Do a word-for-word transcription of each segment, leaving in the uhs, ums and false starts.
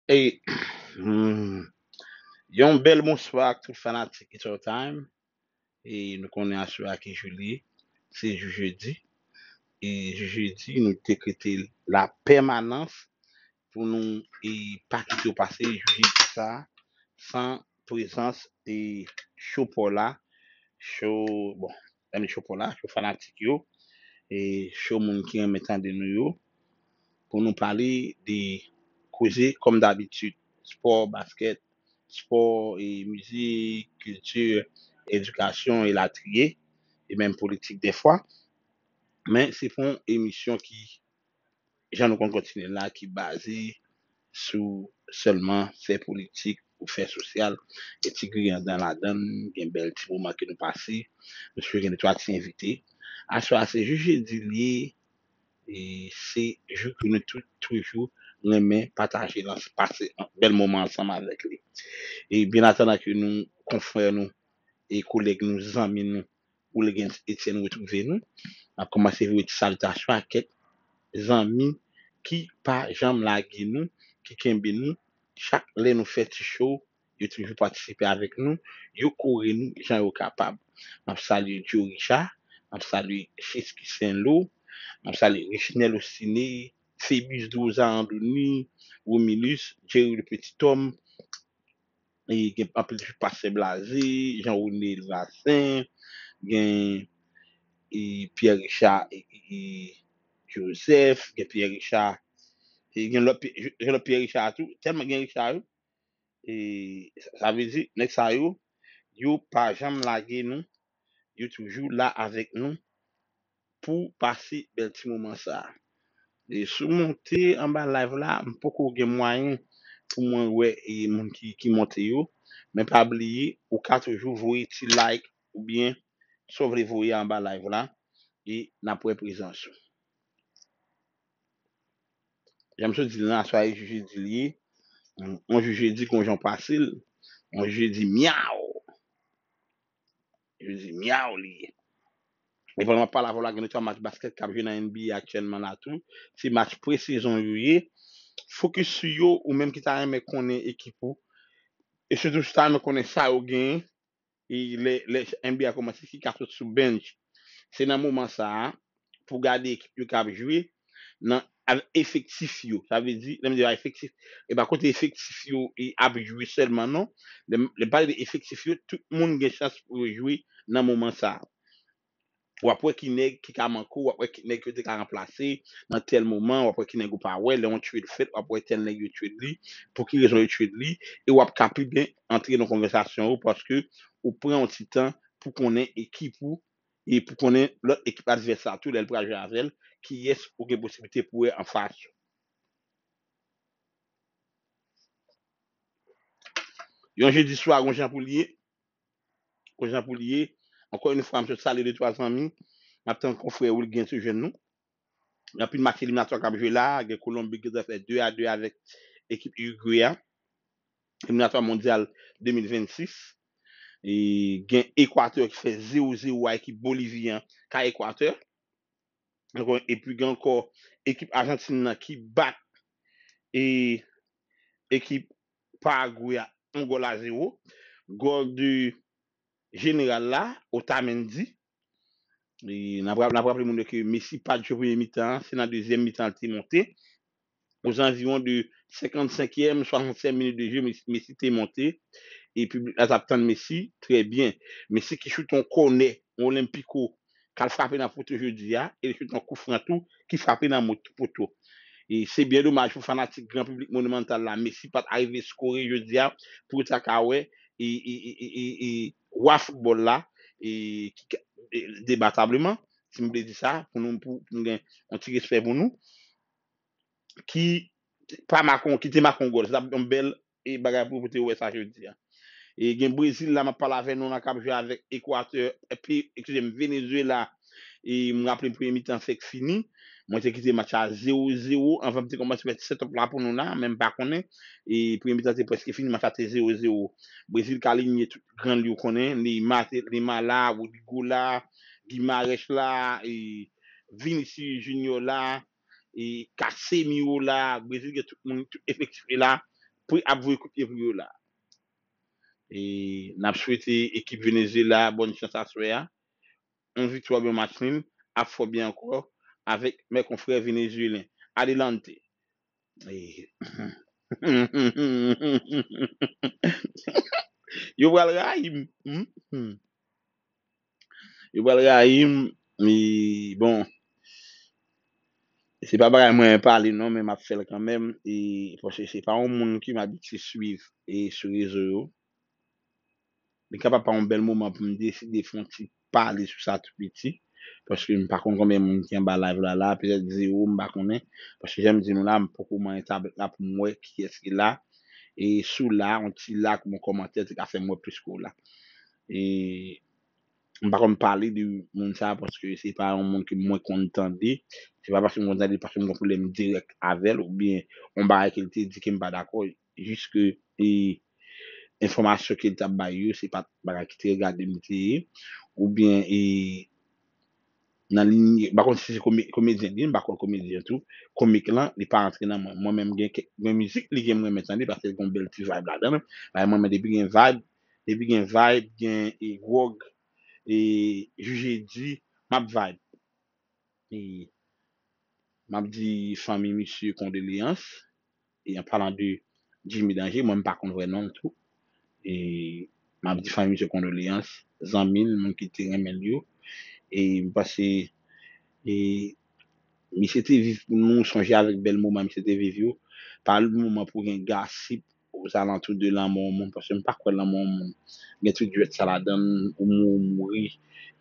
E hmm, yon bèl bonswa ak tout fanatik It's Our Time. E nou konnen aswè a ki jou li ye, se jou jedi. E jou jedi, nou dekrete lapèmanans pou nou e pa kite w pase jou jedi sa a san prezans e cho pa w la, cho, bon, lè m di cho pa w la, cho fanatik yo, e cho moun ki renmen tande nou yo, pou nou pale de koze kòm dabitid, spò, baskèt, spò, e mizik, kilti, edikasyon, elatriye, e menm politik dèfwa. Men se pa yon emisyon ki, jan nou konn kontinye la, ki baze sou sèlman fè politik ou fè sosyal, gen ti griyandan ladan l, gen bèl ti moman ke nou pase, nou swete gen de twa ti envite. Aswè a se jou jedi li ye, e se jou ke nou tout toujou renmen pataje lan, pase bèl moman ansanm avèk li. E byen atandan ke nou, konfrè nou, e kolèg nou, zanmi nou, Wilgens Etienne retwouve nou, n ap kòmanse voye ti salitasyon ak kèk zanmi ki pa janm lage nou, ki kenbe nou. Chak lè nou fè ti show, yo toujou patisipe avèk nou, yo kore nou jan yo kapab. N ap salye Joe Richard, n ap salye Chesky Saint Lo, n ap salye Richnel Ostine, Febus Droza Andoni, Romilus, Jerry le Petit Homme, e gen anpil jou, Pastè Blaze, Jean Rene Elvasen, gen e Pierre Richard e, e, e Joseph, gen Pierre Richard, e gen lòt Pi- gen lòt Pierre Richard tou, tèlman gen Richard yo. E sa vle di, nèg sa yo, yo pa janm lage nou, yo toujou la avèk nou pou pase bèl ti moman sa a. E si w monte anba live la, m poko gen mwayen pou mwen wè e moun ki, ki monte yo, men pa bliye, ou ka toujou voye ti like oubyen sa w vle voye anba live la, e n ap wè prezans ou. Jan m sot di l lan, aswè a e jou jedi li ye, yon jou jedi kon jan w pase l, yon jou jedi myaw. Yo di myaw li ye. E pandan m ap pale avè w la, gen de twa match baskèt k ap jwe nan N B A aktyèlman la tou. Se match pre-sezon yo ye. Fokis sou yo, ou menm ki ta renmen konnen ekip ou. E sitou si w ta renmen konnen sa yo genyen. E lè, lè N B A kòmanse, ki ka sot sou bench. Se nan moman sa a, pou gade ekip yo k ap jwe nan al efektif yo. Sa vle di, lè m di al efektif, e pa kote efektif yo e ap jwe sèlman non. Lè m lè m pale de efektif yo, tout moun gen chans pou yo jwe nan moman sa a. W ap wè ki nèg ki ka manke w, w ap wè ki nèg yo te ka ranplase nan tèl moman, w ap wè ki nèg ou pa wè, lè yon trade fèt, w ap wè tèl nèg yo trade li, pou ki rezon yo trade li, e w ap ka pi byen antre nan konvèsasyon yo, paske ou pran yon ti tan pou konnen ekip ou, e pou konnen lòt ekip advès la tou, lè l pral jwe avè l, kiyès ou gen posiblite pou wè anfas ou. Yon jedi swa, gon jan pou l ye. Gon jan pou l ye. Ankò yon fwa, m sot salye de twa zanmi. M ap tann konfrè Wilgens yo jwenn nou. Gen anpil match eliminatwa k ap jwe la. Gen Kolonbi ki ta fè de a de avèk ekip Irigwe a. Eliminatwa mondyal de mil vennsis. E gen Ekwatè ki fè zewo zewo a ekip Bolivi an ka Ekwatè. Ankò, epi gen ankò ekip Ajantin nan ki bat e ekip Paragwe a yon gòl a zewo. Gòl de jeneral la, Otamendi. E n ap rap- n ap raple moun yo ke Messi pa t jwe premye mitan an, se nan dezyèm mitan an l te monte. Ozanviwon de senkannsenkyèm, swasantsèt minit de jeu, Messi, Messi te monte. E piblik la t ap tann Messi, trè byen. Messi ki choute yon kònè, yon Olympico, k al frape nan poto jodi a, e li choute yon koufran tou, ki frape nan mot- poto. E se byen domaj pou fanatik gran piblik Monumental la, Messi pa t arive skore jodi a, pou yo ta ka wè e, e, e, e, e, e wa foutbòl la, e, ki, e, debatableman, si m vle di sa, pou nou, pou, pou nou gen yon ti respè pou nou, ki pa make yon, ki te make yon gòl. Se t ap yon bèl e, bagay pou, pou te wè sa jodi a. E gen Brezil la, m ap pale avè nou la, k ap jwe avèk Ekwatè, epi, eskize m, Venezuela. E m raple m premye mitan fèk fini. Mwen te kite match la zewo zewo anvan m te kòmanse fè ti setup la pou nou la, men m pa konnen. E premye mitan te prèske fini, match la te zewo zewo. Brezil ka alinye tout gran li ou konnen, Neymar, te- Neymar la, Rodrygo la, Guimarães la, e Vinicius Junior la, e Casemiro la, Brezil gen tout moun, tout efektif li la, pou ap voye kout pye pou yo la. E n ap swete ekip Venezuela bòn chans aswè a. Yon viktwa oubyen match nil ap fè byen ankò avèk mè konfrè venezuelen. Adelante. E yo pral rayi m. Yo pral rayi m. E bon, se pa bagay mwen pale non, men m ap fè l kanmenm. E paske se pa yon moun ke m abitye swiv e sou rezo yo. Li kapab pa yon bèl moman pou m deside fè yon ti pale sou sa tou piti. Paske m pa konn konbyen moun ki anba live la la, petèt zewo, m pa konnen. Paske jan m di nou la, m poko manyen tablèt la pou m wè kiyès ki la. E si w la, yon ti like oubyen kòmantè, se ka fè m wè plis ke w la. E m pa konn pale de moun sa paske se pa yon moun ke mwen konn tande. Se pa paske m konn tande, paske m gen pwoblèm dirèk avè l oubyen yon bagay ke l te di ke m pa dakò. Jis ke e enfòmasyon ke l t ap bay yo, se pa t bagay ki te regade m li te ye, oubyen e nan liy, m pa konn si se kome- komedyen li, m pa kwè l komedyen tou, komik lan, li pa rantre nan mwen. Mwen menm gen kèk, gen mizik li ke m renmen tande paske l gen yon bèl ti vibe ladan l. Bay mwen menm depi gen vibe, depi gen vibe, gen e gwòg, e jou jedi, m ap vibe. E m ap di fanmi misye kondoleyans. E an palan de Jimmy Danger, mwen m pa konn vrè non l tou. E m ap di fanmi misye kondoleyans, zanmi l, moun ki te renmen l yo. E m panse e misye te viv pou nou, sonje avèk bèl moman misye te viv yo. Pa yon moman pou gen gasip ozalantou de lanmò yon moun, paske m pa kwè lanmò yon moun gen tout jwèt sa ladan l, ou mou-, ou mouri,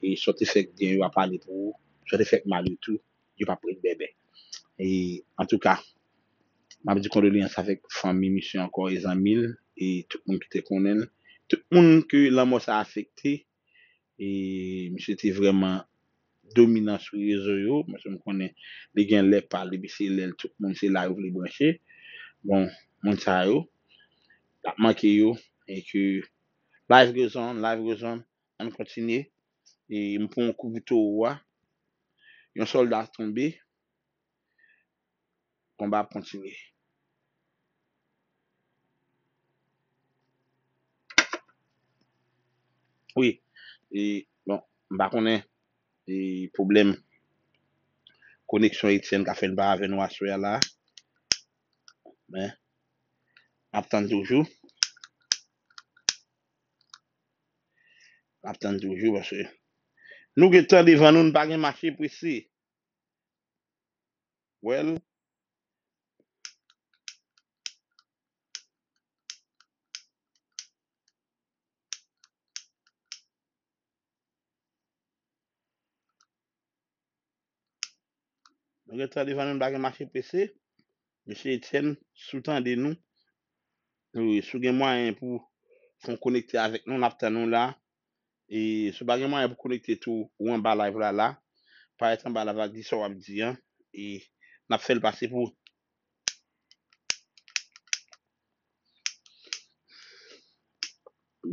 e sa w te fè k byen yo ap pale pou ou, sa w te fè k mal yo tou, yo p ap ret bèbè. E antouka, m ap di kondoleyans avèk fanmi misye ankò e zanmi l, e tout moun ki te konnen l, tout moun ke lanmò sa afekte, e misye te vrèman dominan sou rezo yo, paske m konnen li gen lè pa l, epi se lè l, tout moun se la yo vle branche. Bon, moun sa yo, l ap manke yo, e ke life goes on, life goes on, ann kontinye. E m pran yon kou pou towo a, yon sòlda tonbe, konba ap kontinye. Wi, e, bon, m pa konnen, e, pwoblèm koneksyon Etienne ka fè l pa avè nou aswè a la. Men, m ap tann toujou. M ap tann toujou paske nou gen tan devan nou, nou pa gen mache prese. Well, nou gen tan devan nou, nou pa gen mache prese. Mesye Etienne, si w tande nou, wi, si w gen mwayen pou fè w konekte avèk nou, n ap tann ou la. E si w pa gen mwayen pou konekte tou, ou anba live la la, parèt anba live la, di sa w ap di an, e n ap fè l pase pou ou.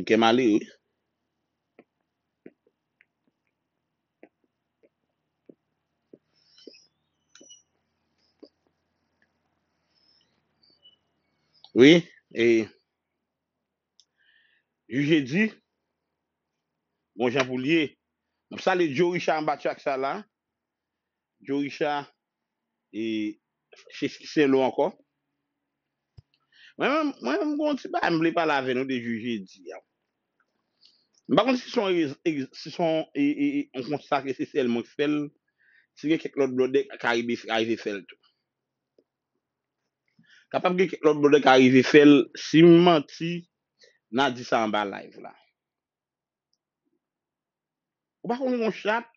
Kè m ale, wi. Wi, e jou jedi, bon jan pou l ye. M ap salye Joe Richard anba trak sa la. Joe Richard, e Chesky Saint-Lo ankò. Mwen menm, mwen menm, m gon ti bagay m vle pale avè nou de jou jedi a. M pa konn si se yon, si se yon, e, e, e, yon konsta ke se sèl mwen k fè l, si gen kèk lòt blòdè k arive, arive fè l tou. Kapab gen kèk lòt blòdè k arive fè l, si m manti, n a di sa anba live la. Ou pa konn yon chat?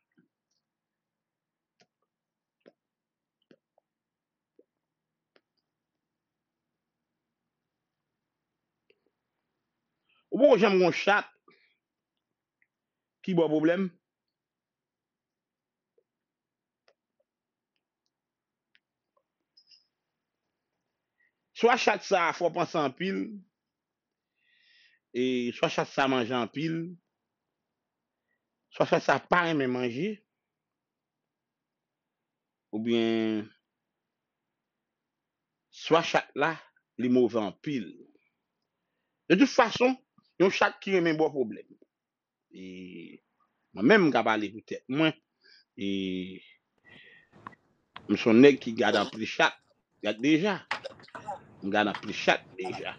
Ou poko janm gon chat ki ba w pwoblèm? Swa chat sa a fè w panse anpil, e swa chat sa a manje anpil, swa chat sa a pa renmen manje, oubyen swa chat la, li move anpil. De tout fason, yon chat ki renmen ba w pwoblèm. E mwen menm, m ka pale pou tèt mwen. E m se yon nèg ki gad anpil chat. Gad deja. M gad anpil chat deja.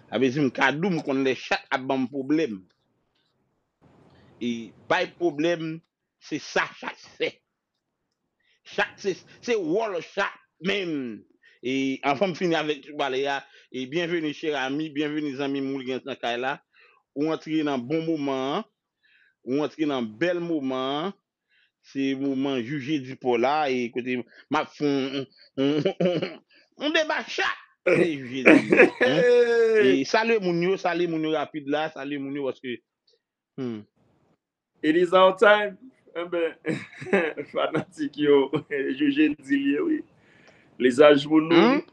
Sa vle di m ka di w m konn lè chat ap ban m pwoblèm. E bay pwoblèm, se sa chat fè. Chat, se, se wòl chat menm. E anvan m fini avèk ti pale a, e byenveni, chè ami, byenveni, zanmi m, Wilgens nan kay la. Ou antre nan bon moman an, ou antre nan bèl moman an. Se moman jou jedi pa w la, e kote m ap fè yon, yon, yon, yon, yon deba chat. Se jou jedi, hein? E salye moun yo, salye moun yo rapid la, salye moun yo paske, hmm. It is our time. Enben, fanatik yo, jou jedi li ye, wi. Lizaj pou nou. Hmm?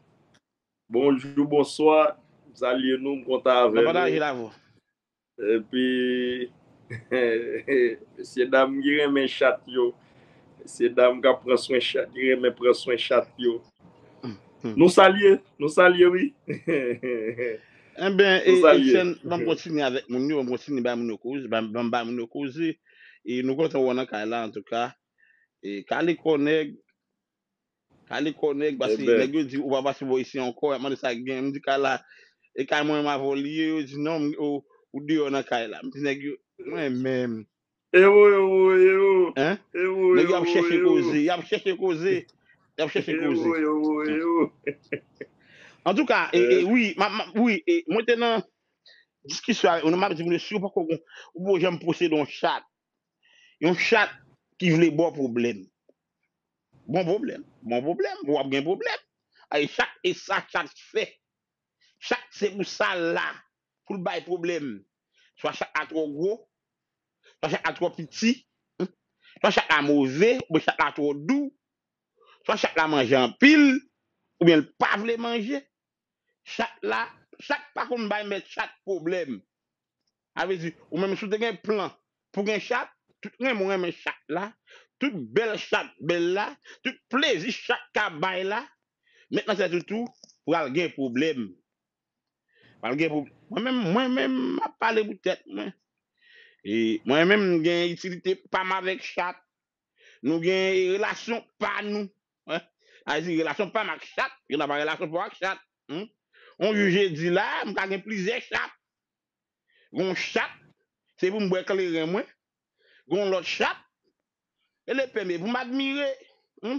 Bonjou, bonswa. Salye nou, m kontan avè nou. Epi, mesye dam ki renmen chat yo. Mesye dam k ap pran swen chat, ki renmen pran swen chat yo. Nou salye, nou salye, wi. Enben, e, Etienne, ban m kontinye avèk moun yo, ban m kontinye bay moun yo koze, ban m bay moun yo koze. E nou kontan wè w nan kay la, antouka. E kale kò nèg, kale kò nèg, paske nèg yo di ou pa pase bò isi ankò, y ap mande sa k gen. M di kay la, e kay mwen m avè w li ye, yo di non, ou, ou deyò nan kay la. M di nèg yo, mwen menm. Ewo, ewo, ewo. Hein? Ewo, nèg yo ap chèche koze, y ap chèche koze. Y ap chèche koze. Ewo, ewo, ewo. Antouka, e, e, wi, ma, ma, wi, e, mwen te nan diskisyon avèk moun, m ap di moun yo, si w poko gon, ou poko janm posede yon chat. Yon chat ki vle ba w pwoblèm. Bon pwoblèm, bon pwoblèm, w ap gen pwoblèm. Ay, chat, e sa chat fè. Chat se pou sa l la, pou l bay pwoblèm. Swa chat la twò gwo, swa chat la twò piti, swa chat la move, oubyen chat la twò dou, swa chat la manje anpil, oubyen l pa vle manje. Chat la, chat pa konn bay mèt chat pwoblèm. Sa vle di, ou menm si w te gen plan pou gen chat, tout renmen w renmen chat la, tout bèl chat bèl la, tout plezi chat ka bay la, mèt nan tèt ou tou, pral gen pwoblèm. Pral gen pwoblèm. Mwen menm, mwen menm, m ap pale pou tèt mwen. E mwen menm, m gen itilite pa m avèk chat. Nou gen relasyon pa nou. Hein? Sa vle di, relasyon pa m ak chat, yo nan pa relasyon pa w ak chat. Hmm? On jou jedi la, m ka gen plizyè chat. Gon chat, se pou m bwè kleren mwen. Gon lòt chat, e lepè m ye pou m admire. Hmm?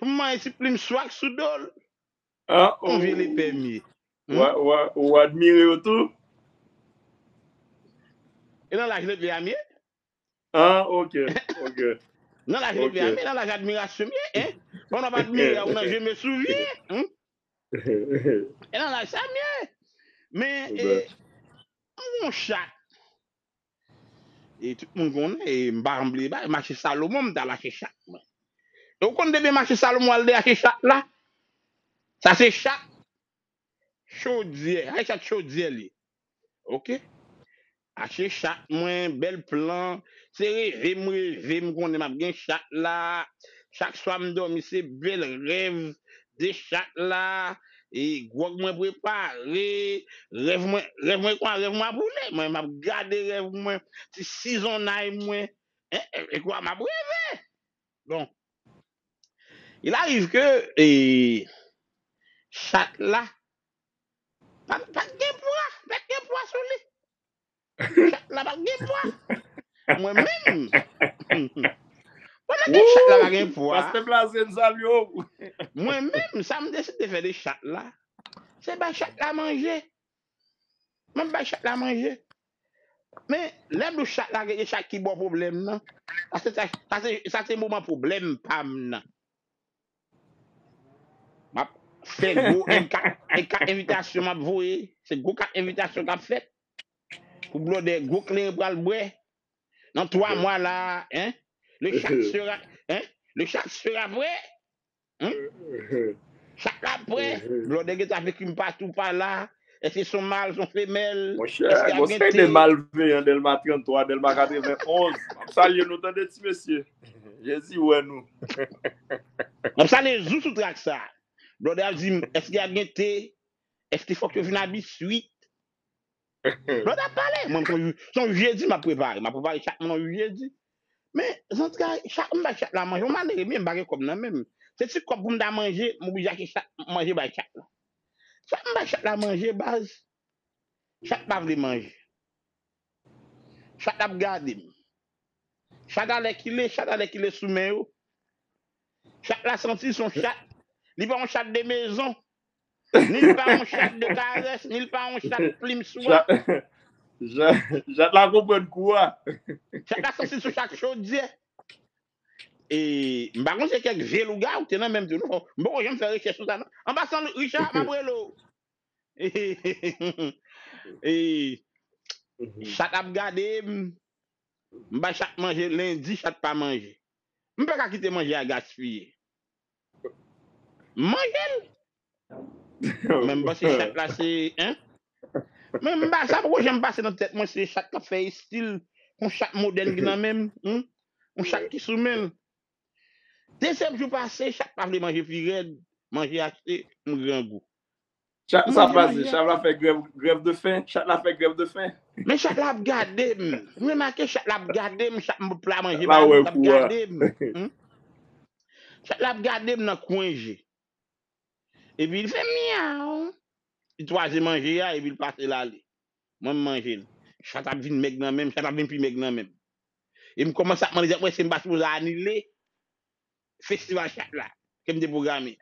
Pou m manje ti plim swak sou do l. Ah, on vye lepè m ye. Hmm? Ou, ou, ou admire yo tou? E nan laj lepè a m ye. Ah, ok, ok. Nan laj lepè a m ye, nan laj admirasyon m ye, hein? Pandan m ap admire a, ou nan je me souviens, hmm? E nan laj sa m ye. Men, e, m gon chat. E tout moun konnen, e m pa janm bliye bagay, mache Salomon, m t al achte chat mwen. E ou konn depi mache Salomon al de achte chat la? Sa se chat chodyè, ay chat chodyè li. Ok? Achte chat mwen, bèl plan. Se reve m reve, m konnen m ap gen chat la. Chak swa m dòmi, se bèl rèv de chat la. E gwòg mwen prepare. Rèv mwen, rèv mwen kwa, rèv mwen ap woule. Mwen, m ap gade rèv mwen, ti sizonnay mwen. E, e, e kwa, m ap reve. Bon. Il arrive que, e, chat la, pa, pa t gen pwa, pa t gen pwa sou li. Chat la pa t gen pwa. Mwen menm. Pandan ke chat la pa gen pwa. Pastè Blaze, n salye w. Mwen menm, sa m deside fè de chat la, se bay chat la manje. M ap bay chat la manje. Men, lè m di w chat la, gen chat ki ba w pwoblèm nan. Sa se, sa, sa se, sa se moman pwoblèm pa m nan. M ap fè gwo M kat, M kat envitasyon m ap voye. Se gwo kat envitasyon k ap fèt. Pou blòdè gwo kleren pral bwè. Nan twa mwa la, hein? Le chat sera, hein? Le chat sera prêt. Hmm? Chat la prè. Blòdè gentan ap ekri m patou pa la. Èske se yon mal, se yon femèl? Monchè, gon seri de malveyan Dèlma trannntwa, Dèlma katrevenonz. M ap salye nou tande ti mesye. Jezi wè nou. M ap salye Zou sou trak sa. Blòdè ap di m, èske y ap gen te? Èske fòk yo vin a biswit? Lè w t ap pale, mwen, se yon, se yon jedi m ap prepare. M ap prepare chat mwen yon jedi. Men, zantray, chat, m bay chat la manje. Yon malere m ye, m pa gen kòb nan men m. Se ti kòb pou m ta manje, m oblije achte chat, manje bay chat la. Chat, m bay chat la manje, baz. Chat pa vle manje. Chat ap gade m. Chat alèkile, chat alèkile sou men yo. Chat la santi l se yon chat. Li pa yon chat de mezon. Ni l pa yon chat de karès, ni l pa yon chat plim swa. Chat, chat, chat la konprann kou a. Chat la santi l se yon chat chodyè. E m pa konn si se kèk vye lougawou ki te nan men m tou, non. M poko janm fè rechèch sou sa, non. An pasan, Richard, m ap rele w. E, chat ap gade m. M bay chat manje lendi, chat pa manje. M pa ka kite manje a gaspiye. M manje l. Men m panse chat la se, en? Men m pa, sa poko janm pase nan tèt mwen, se chat k ap fè estil, yon chat modèn ki nan men m, hmm? Yon chat ki sou men l. Dezyèm jou pase, chat pa vle manje pi rèd, manje achte, m grangou. Chat, sa pase, chat la fè grèv, grèv de fen, chat la fè grèv de fen. Men chat la ap gade m. M remake chat la ap gade m, chat m pla manje ba li, l ap gade m. Hmm? Chat la ap gade m nan kwen je. Epi l fè myaw. Li twaze manje a, epi l pase l ale. Mwen, m manje l. Chat ap vin mèg nan men m, chat ap vin pi mèg nan men m. E m kòmanse ap mande tèt mwen si m pa sipoze anile festival chat la ke m te pwograme.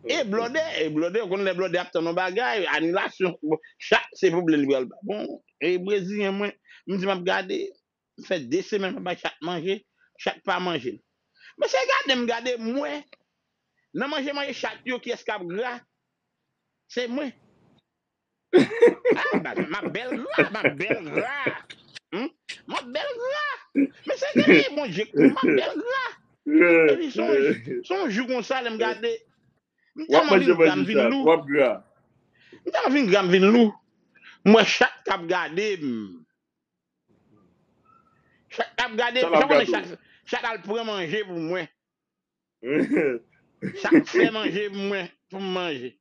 E blòdè, e blòdè, ou konn lè blòdè ap tann yon bagay, anilasyon. Bon, chat, se pwoblèm li pral ba. Bon, e brezilyen mwen, m di m ap gade, m fè de semèn m ap bay chat manje, chat pa manje l. Mesye gade m gade m wè, nan manje manje chat yo, kiyès k ap gra? Se mwen. Ah, m ap bèl gra, m ap bèl gra. Hmm? M ap bèl gra. Mesye gade Bondye, m ap bèl gra. Epi se yon, se yon jou konsa, lè m gade, m tèlman vin gra, m vin lou. M tèlman vin gra, m vin lou. M wè chat k ap gade m. Chat k ap gade m. Chat ap gade w. Chat al pran manje pou mwen. Chat fè manje pou mwen, pou m manje.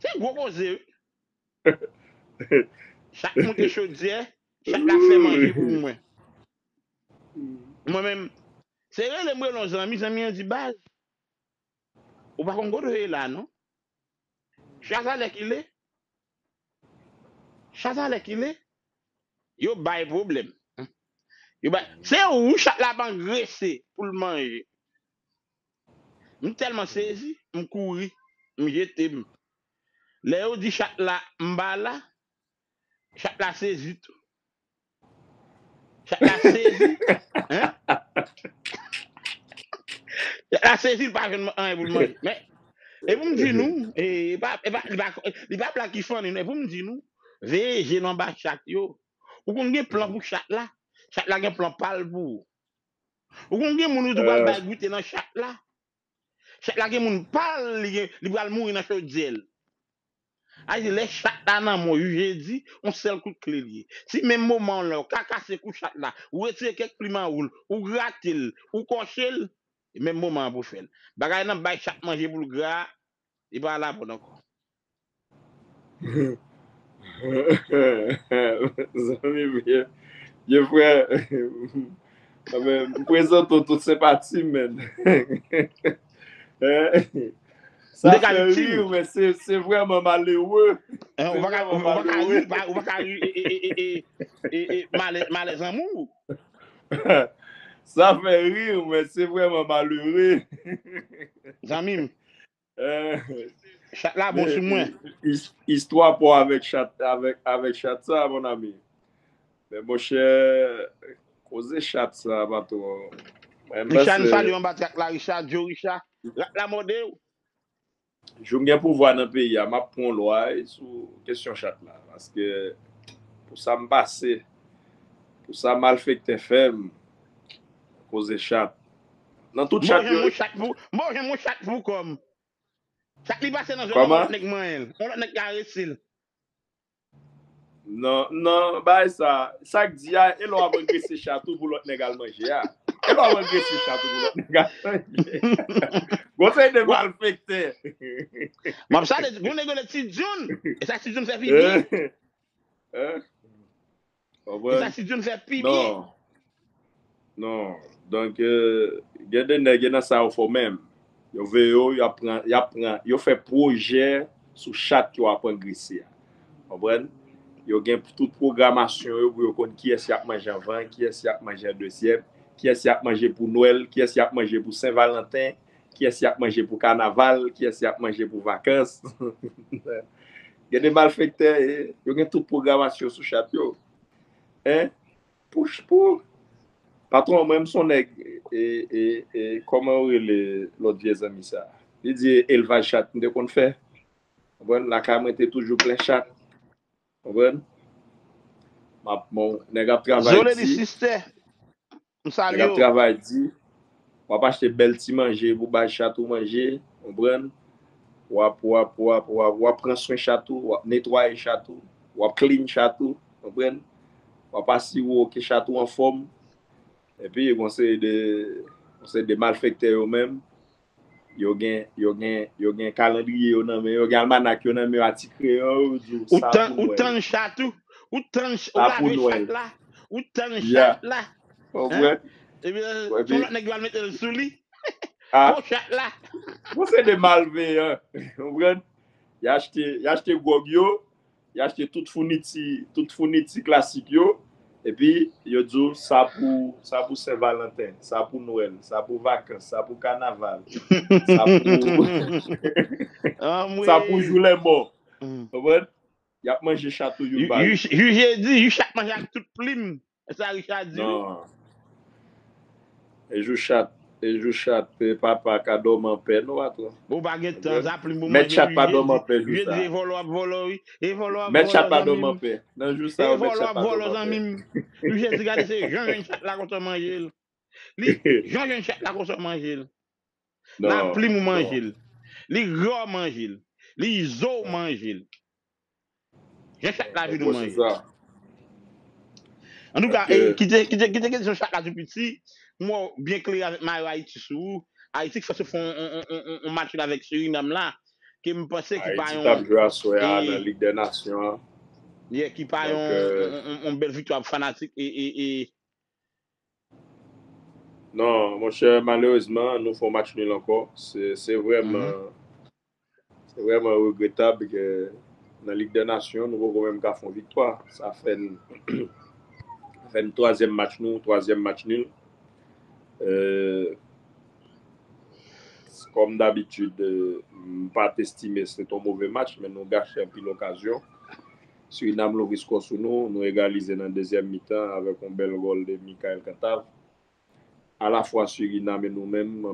Se gwo koze, wi. Chat moute chodyè, chat la fè manje pou mwen. Mwen menm, se rele m rele yon zanmi, zanmi an di, baz, ou pa konn kote w ye la, non. Chat sa lè ki le, chat sa lè ki le, yo bay pwoblèm. Yo bay, se ou chat la ap angrese pou l manje. M tèlman sezi, m kouri, m jete m. Lè yo di chat la m pa la, chat la sezi tou. Chat la sezi. Hein? Chat la sezi, li pa jwenn anyen pou l manje. Men, e pou m di nou, e, e pa, e pa, li pa, li pa black ki funny, non. E pou m di nou, veye je nou anba chat yo. Ou konn gen plan pou chat la. Chat la gen plan pa l pou ou. Ou konn gen moun ou di w pral bay goute nan chat la. Chat la gen moun pa l, li gen, li pral mouri nan chodyè l. A di, lè chat la nan men w, je di, yon sèl kout kle li ye. Si menm moman lè w ka kase kou chat la, ou retire kèk plim an ou l, ou grate l, ou kòche l, menm moman an pou fè l. Bagay nan bay chat manje pou l gra, li pa la bon ankò. Zanmi m, ye, ye frè, anben, m prezante w tout senpati m, menn. Sa fè ri, men se, se vrèman malere. Se vrèman malere. Ou pa ka ri, ou pa ka ri, e, e, e, e, e, malè, malè zanmi w. Sa fè ri, men se vrèman malere. Zanmi m. Chat la bon sou mwen. Istwa pa w avèk chat, avèk, avèk chat sa, mon ami. Men monchè, koze chat sa, patwon. Richard, m salye w anba trak la, Richard, Joe Richard. Rat la mòde w. Jou m gen pouvwa nan peyi a, m ap pran yon lwa sou kesyon chat la. Paske pou sa m pase, pou sa malfektè fè m, koze chat. Nan tout chat yo. Bon, yon chat pou, bon, yon chat pou kò m. Chat li pase nan zòn nan, yon lòt nèg manyen l. Yon lòt nèg karese l. Non, non, bay sa. Sa k di a, e lè w ap angrese chat ou pou lòt nèg al manje a. E lè w ap angrese chat ou pou lòt nèg al manje. Gon seri de malfektè. M ap sale, gon nèg rele Ti Djoun. E sa Ti Djoun fè figi. Hein? Konprann? Sa Sidyonn fè pi byen. Non. Non. Donk, euh, gen de nèg, gen nan sa yo fò menm. Yo veye yo, y ap pran, y ap pran, yo fè pwojè sou chat yo ap angrese a. Konprann? Yo gen tout pwogramasyon yo pou yo konn kiyès y ap manje anvan, kiyès y ap manje an dezyèm, kiyès y ap manje pou Nwèl, kiyès y ap manje pou Sen Valanten, kiyès y ap manje pou kanaval, kiyès y ap manje pou vakans. Gen de malfektè, e, yo gen tout pwogramasyon sou chat yo. Hein? Pou, pou. Patwon mwen, m se yon nèg, e, e, e, kòman yo rele lòt vye zanmi sa? Li di elvaj chat m te konn fè. Konprann? Lakay mwen te toujou plen chat. Konprann? M ap, bon, nèg ap travay di. Zole li sistè. M salye w. Nèg ap travay di. W ap achte bèl ti manje pou bay chat ou manje. Konprann? W ap, w ap, w ap, w ap, w ap pran swen chat ou, w ap netwaye chat ou, w ap clean chat ou. Konprann? W ap asire w ke chat ou anfòm. Epi, yon seri de, yon seri de malfektè yo menm, yo gen, yo gen, yo gen kalandriye yo nan men yo, gen almanak yo nan men yo, a ti kreyon, yo di w, ou sa pou Nwèl. Ou tann chat ou, ou tann ch-, ou lave chat la, ou tann chat la. Konprann? Ebyen, se yon lòt nèg ki va mete l sou li. Pou chat la. Bon, se de malveyan. Konprann? Y achte, y achte gwòg yo, y achte tout founiti, tout founiti klasik yo, epi yo di w sa pou, sa pou Sen Valanten, sa pou Nwèl, sa pou vakans, sa pou kanaval, sa pou, sa pou jou lèmò. Konprann? Y ap manje chat ou youn pa youn. Jou jedi, jou chat manje ak tout plim. E sa Richard di wi. Non. E jou chat, e jou chat, e papa ka dòmi anpè non, patwon. Ou pa gen tan, sa plim pou manje. Mèt chat pa dòmi anpè jou sa. Jedi, e vòlò ap vòlò wi. E vòlò ap vòlò, zanmi m. Mèt chat pa dòmi anpè. Nan jou sa yo, mèt chat pa dòmi anpè. E vòlò ap vòlò, zanmi m. Jou jedi, gade se jan jèn chat la konsa manje l. Li, jan jèn chat la konsa manje l. Laplim ou manje l. Li gran manje l. Li zo manje l. Jan chat la vin ou manje. Antouka, eh, kite, kite, kite kesyon chat la tou piti. M wè w byen klere avèk Mayo Ayiti sou ou. Ayiti k fè sou fè on, on, on, on, on match la avèk Sirinam la. Ke m panse ki pa yon. Ayiti t ap jwe aswè a nan Lig dè Nasyon an. Yeah, ki pa yon, on, on, on, on bèl viktwa pou fanatik e, e, e, Non, monchè, malerezman, nou fè yon match nil ankò. Se, se vrèman, se vrèman regretab ke nan Lig dè Nasyon, nou poko menm ka fè yon viktwa. Sa fè n, fè n twazyèm match nou, twazyèm match nil. Euh, kòm dabitid, euh, m pa t estime se t yon move match, men nou gache anpil okazyon. Surinam louvri skò sou nou, nou egalize nan dezyèm mitan avèk yon bèl gòl de Michael Cantave. Alafwa Surinam e nou menm,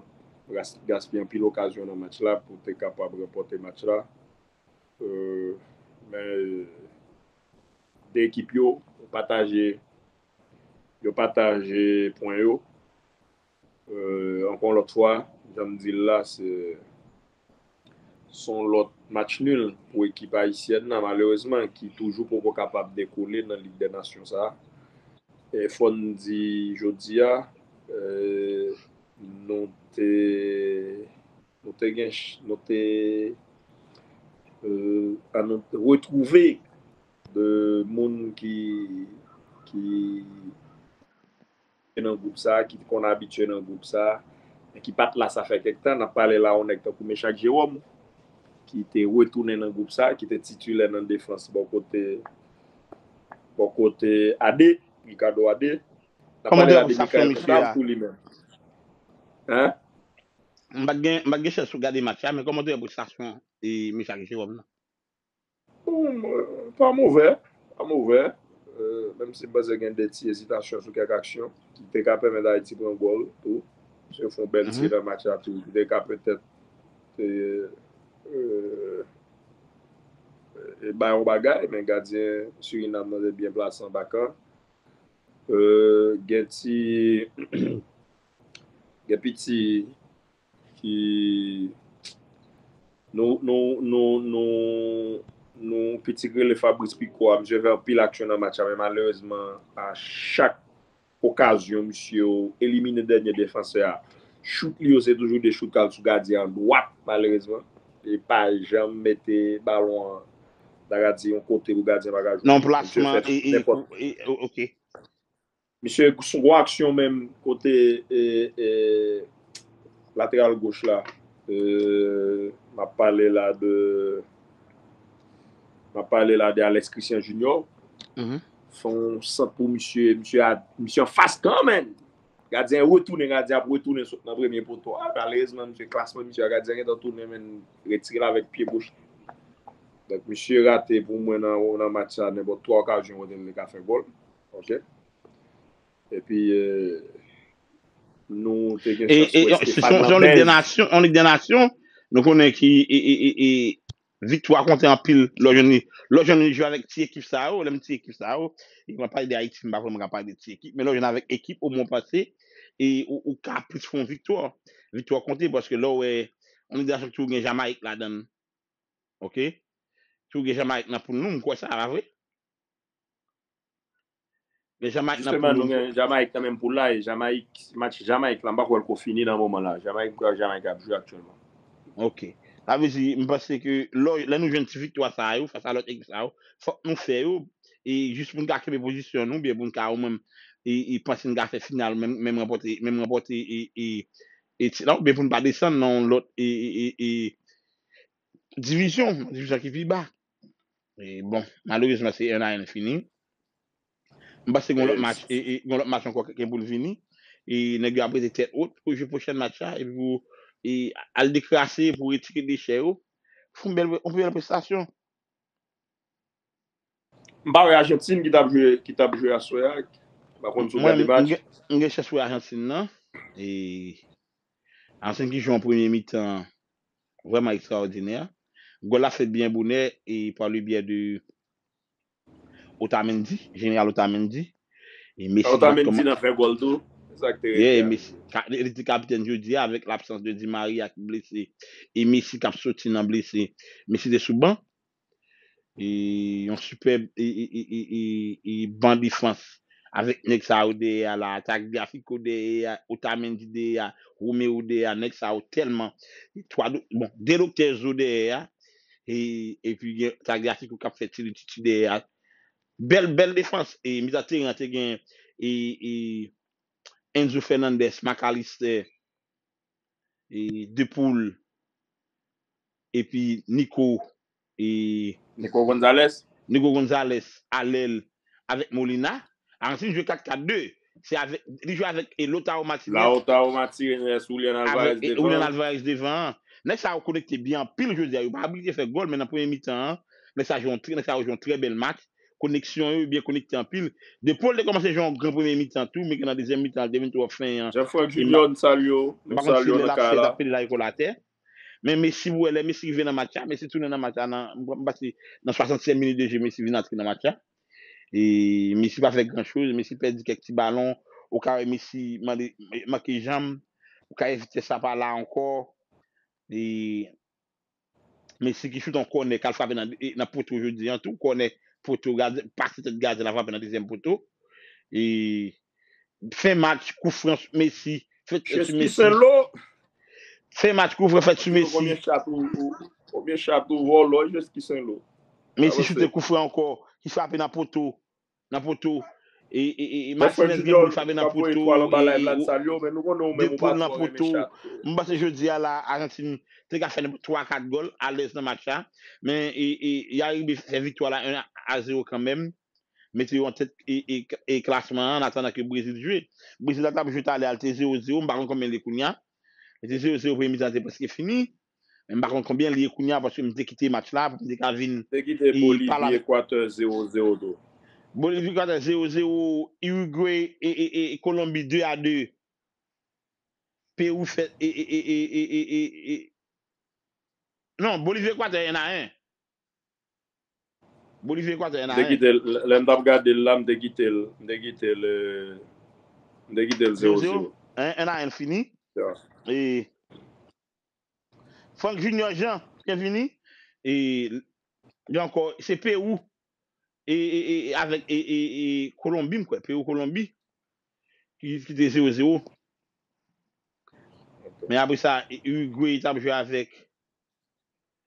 gas-, gaspiye anpil okazyon nan match la pou te kapab ranpòte match la. Euh, men de ekip yo pataje, yo pataje pwen yo. Euh, ankò yon lòt fwa, jan m di l la, se, se yon lòt match nil pou ekip ayisyèn nan, malerezman, ki toujou poko kapab dekole nan Lig dè Nasyon sa a. E fò n di jodi a, euh, nou te, nou te gen ch-, nou te, euh, an nou retwouve de moun ki, ki nan gwoup sa, ki te konn abitye nan gwoup sa, men ki pa t la sa fè kèk tan. N ap pale la yon nèg tankou Mechak Jeròm, ki te retounen nan gwoup sa, ki te titilè nan defans bò kote, bò kote Ade, Ricardo Ade. N ap pale la de Michael Cantave tou li menm. Hein? M pa t gen, m pa t gen chans pou gade match la, men kòman w te wè prestasyon e Mechak Jeròm nan? Bon, euh, pa movè, pa movè. Euh, menm si m panse gen de ti ezitasyon sou kèk aksyon ki te ka pèmèt Ayiti pran gòl tou. Se fè yon bèl ti nan match la tou. Ki te ka petèt, euh, euh, bay yon bagay, men gadyen Surinam nan te byen plase anba kan. Euh, gen ti, gen piti ki nou, nou, nou, nou, nou piti rele Fabrice Picot a, misye fè anpil aksyon nan match la, men malerezman, a chak okazyon, misye elimine dènye defansè a. Chout li yo, se toujou de chout k al sou gadyen an dwat, malerezman. Li pa janm mete balon an ta ka di yon kote pou gadyen pa ka jwe. Non, plasman e, e, e, ok. Misye sou gwo aksyon menm kote e, e, lateral goch la. E, m ap pale la de m ap pale la de Alex Christian Junior. Fè yon sant pou misye, misye a, misye anfas kanmenm. Gadyen retounen, gadyen ap retounen sot nan premye poto a. Malerezman, misye klasman misye a, gadyen gentan tounen men retire l avèk pye goch. Donk misye rate pou mwen nan, nan match sa, nenpòt twa okazyon kote l te ka fè gòl. Ok. Epi, e, nou te gen chans wè Stéphane Lambez. Se yon Lig dè Nasyon, yon Lig dè Nasyon, nou konnen ki e, e, e, e, viktwa konte anpil lè w jwenn li, lè w jwenn li jwe avèk ti ekip sa yo, lè m ti ekip sa yo, e mwen pale de Ayiti, m pa vrèman ka pale de ti ekip, men lè w jwenn avèk ekip, omwen w panse, e ou, ou ka plis fè yon viktwa. Viktwa konte paske lè w wè, yon Lig dè Nasyon ki toujou gen Jamayik ladan l. Ok? Toujou gen Jamayik nan poul nou, m kwè sa, pa vre? Gen Jamayik nan poul nou. Jisteman, nou gen Jamayik nan menm poul la, e Jamayik, match Jamayik la, m pa kwè l ko fini nan moman la. Jamayik, m kwè Jamayik ap jwe aktyèlman. Ok. Sa vle di, m panse ke lè, lè nou jwenn ti viktwa sa yo, fas a lòt ekip sa yo, fòk nou fè yo, e jis pou n ka kenbe pozisyon nou, oubyen pou n ka, ou menm, e, e panse n ka fè final, menm, menm ranpòte, menm ranpòte, e, e, e tit la, oubyen pou n pa desann nan yon lòt, e, e, e, e, divizyon, divizyon ki pi ba. E, bon, malerezman, se en a en fini. M panse gen yon lòt match, e, e, gen yon lòt match ankò ki gen pou l vini. E nèg yo ap rete tèt wot pou jwe pwochèn match la. Epi pou e, al dekrase, pou retire dechè yo. Fè yon bèl, yon bèl prestasyon. M pa wè Ajantin ki t ap jwe, ki t ap jwe aswè a. M pa konn si w gade match. M gen, m gen chans wè Ajantin nan. E Ajantin ki jwe yon premye mitan vrèman ekstraòdinè. Gòl la fèt byen bonè e pa le byè de Otamendi, Jeneral Otamendi. E Messi Otamendi nan fè gòl tou. Se sa k te rete a. Messi, li te kapitèn jodi a avèk labsans de Di Maria ki blese e Messi k ap soti nan blese. Messi te sou ban. E yon sipèb e, e, e, e, e, e ban defans avèk nèg sa yo dèyè a la, Tagliafico dèyè a, Otamendi dèyè a, Romero dèyè a, nèg sa yo tèlman. Twa do-, bon, de doktè zo dèyè a, e, epi gen Tagliafico k ap fè ti lititi dèyè a. Bèl, bèl defans. E mitan teren an te gen e, e Enzo Fernandez, Mac Allister, e De Paul, epi Nico, e Nico Gonzalez. Nico Gonzalez, alèl, avèk Molina. Ajantin jwe kat kat de. Se avèk, li jwe avèk e Lautaro Martinez. Lautaro Martinez, Julian Alvarez devan. Julian Alvarez devan. Nèg sa yo konekte byen anpil jodi a. Yo pa ablije fè gòl, men nan premye mitan an, nèg sa jwe yon trè, nèg sa yo jwe yon trè bèl match. Koneksyon yo byen konekte anpil. De Paul te kòmanse jwe yon gran premye mitan tou, men ke nan dezyèm mitan, li te vin twò fen an. Jean-Franck Junior, n salye w. Nou salye w nan kay la. M pa konn si Lè Lap se t ap pede l a ekòl atè. Men Messi, ou wè, lè Messi rive nan match la, Messi tounen nan match la, nan, m panse nan swasantyèm minit de je, Messi vin antre nan match la. E Messi pa fè gran choz, Messi pèdi kèk ti balon, ou ka wè Messi mande, manke janm, ou ka evite sa pa la ankò. E Messi ki choute yon kònè k al frape nan, e, nan poto jodi a tou. Kònè poto, gadyen, pase tèt gadyen la frape nan dezyèm poto. E fen match, koufrans Messi fèt sou Messi. Fen match, koufrans fèt sou Messi. Konbyen chat ou, ou, konbyen chat ou vòlò, Jeski Senlo? Messi choute koufran ankò, ki frape nan poto. Nan poto. E, e, e, e Martinez gen gòl frape nan poto. E, e, De Paul nan poto. M panse jodi a la, Ajantin te ka fè nenpòt twa kat gòl alèz nan match la. Men, e, e, y a rive fè viktwa la en a zewo kanmenm. Mete yo an tèt e, e, e klasman an, an atandan ke Brezil jwe. Brezil la t ap jwe talè a, li te zewo zewo, m pa konn konbyen li ye kounye a. Li te zewo zewo, premye mitan te prèske fini. Men m pa konn konbyen li ye kounye a, paske m te kite match la, pou m te ka vin pale avèk. Te kite Bolivi, Ekwatè zewo zewo tou. Bolivi, Ekwatè zewo zewo, Irigwe e, e, e, e Kolonbi de a de. Pewou fè, e, e, e, non, Bolivi, Ekwatè en a en. Bolivi, Ekwatè en a en. M te kite l, lè m t ap gade l la, m te kite l, m te kite l, e, m te kite l zewo zewo. En a en fini. E Frank Junior Jean, byenvini. E gen ankò, se Pewou. E, e, e, e avèk, e, e, e Kolonbi, m kwè. Pewou, Kolonbi. Ki, ki te zewo zewo. Men apre sa, e, Irigwe t ap jwe avèk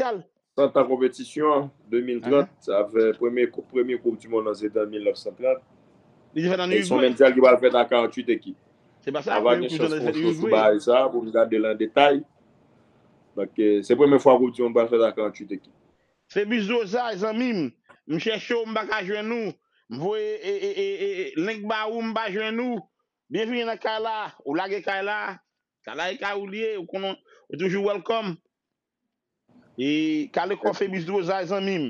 mondyal. San tan konpetisyon an, de mil trant, avè premye, premye Koup di Mond nan se te an mil nèf san trant. Li te fèt an E se yon Urugwe. mondyal ki pral fèt a karanntuit ekip. Se pa sa, N va premye gen Koup chans di Mond pou fèt sou Urugwe. bagay sa pou n gade l an detay. Donk, eh, se premye fwa Koup di Mond pral fèt a karanntuit ekip. Febus Doza, zanmi m. M chèche w, m pa ka jwenn ou. M voye e, e, e, e, e, link ba ou, m pa jwenn ou. Byenvini nan kay la. Ou lage kay la. Kay la e kay ou li ye. Ou konnen, ou toujou welcome. E kale kò Febus Doza, zanmi m.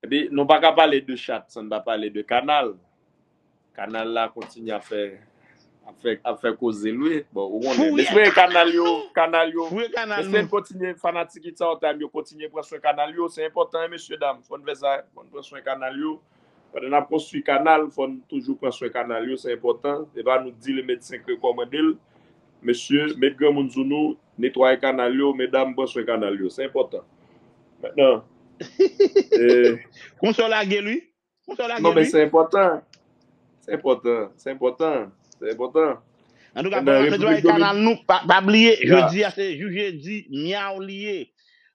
Epi, nou pa ka pale de chat san n pa pale de kanal. Kanal la kontinye ap fè, ap fè, ap fè koze l, wi. Bon, ou konnen. Fouye. Mesye kanal yo, kanal yo. Fouye kanal Mesye nou. Kontinye, fanatik It's Our Time yo, kontinye pran swen kanal yo. Se enpòtan, wi, mesye dam. Fò n fè sa, fò n pran swen kanal yo. Pandan n ap konstwi kanal, fò n toujou pran swen kanal yo, se enpòtan. Se pa nou k di l, medsen k rekòmande l. Mesye, met granmoun sou nou, netwaye kanal yo, medam, pran swen kanal yo. Se enpòtan. Mentnan, e, Konsa w lage l, wi. Konsa w lage non, l, men wi. Se enpòtan. Se enpòtan. Se enpòtan. Se enpòtan. Antouka, Nan pandan n ap netwaye Repiblik Domin- kanal nou, pa, pa bliye, Ya. jodi a se jou jedi a, myaw li ye.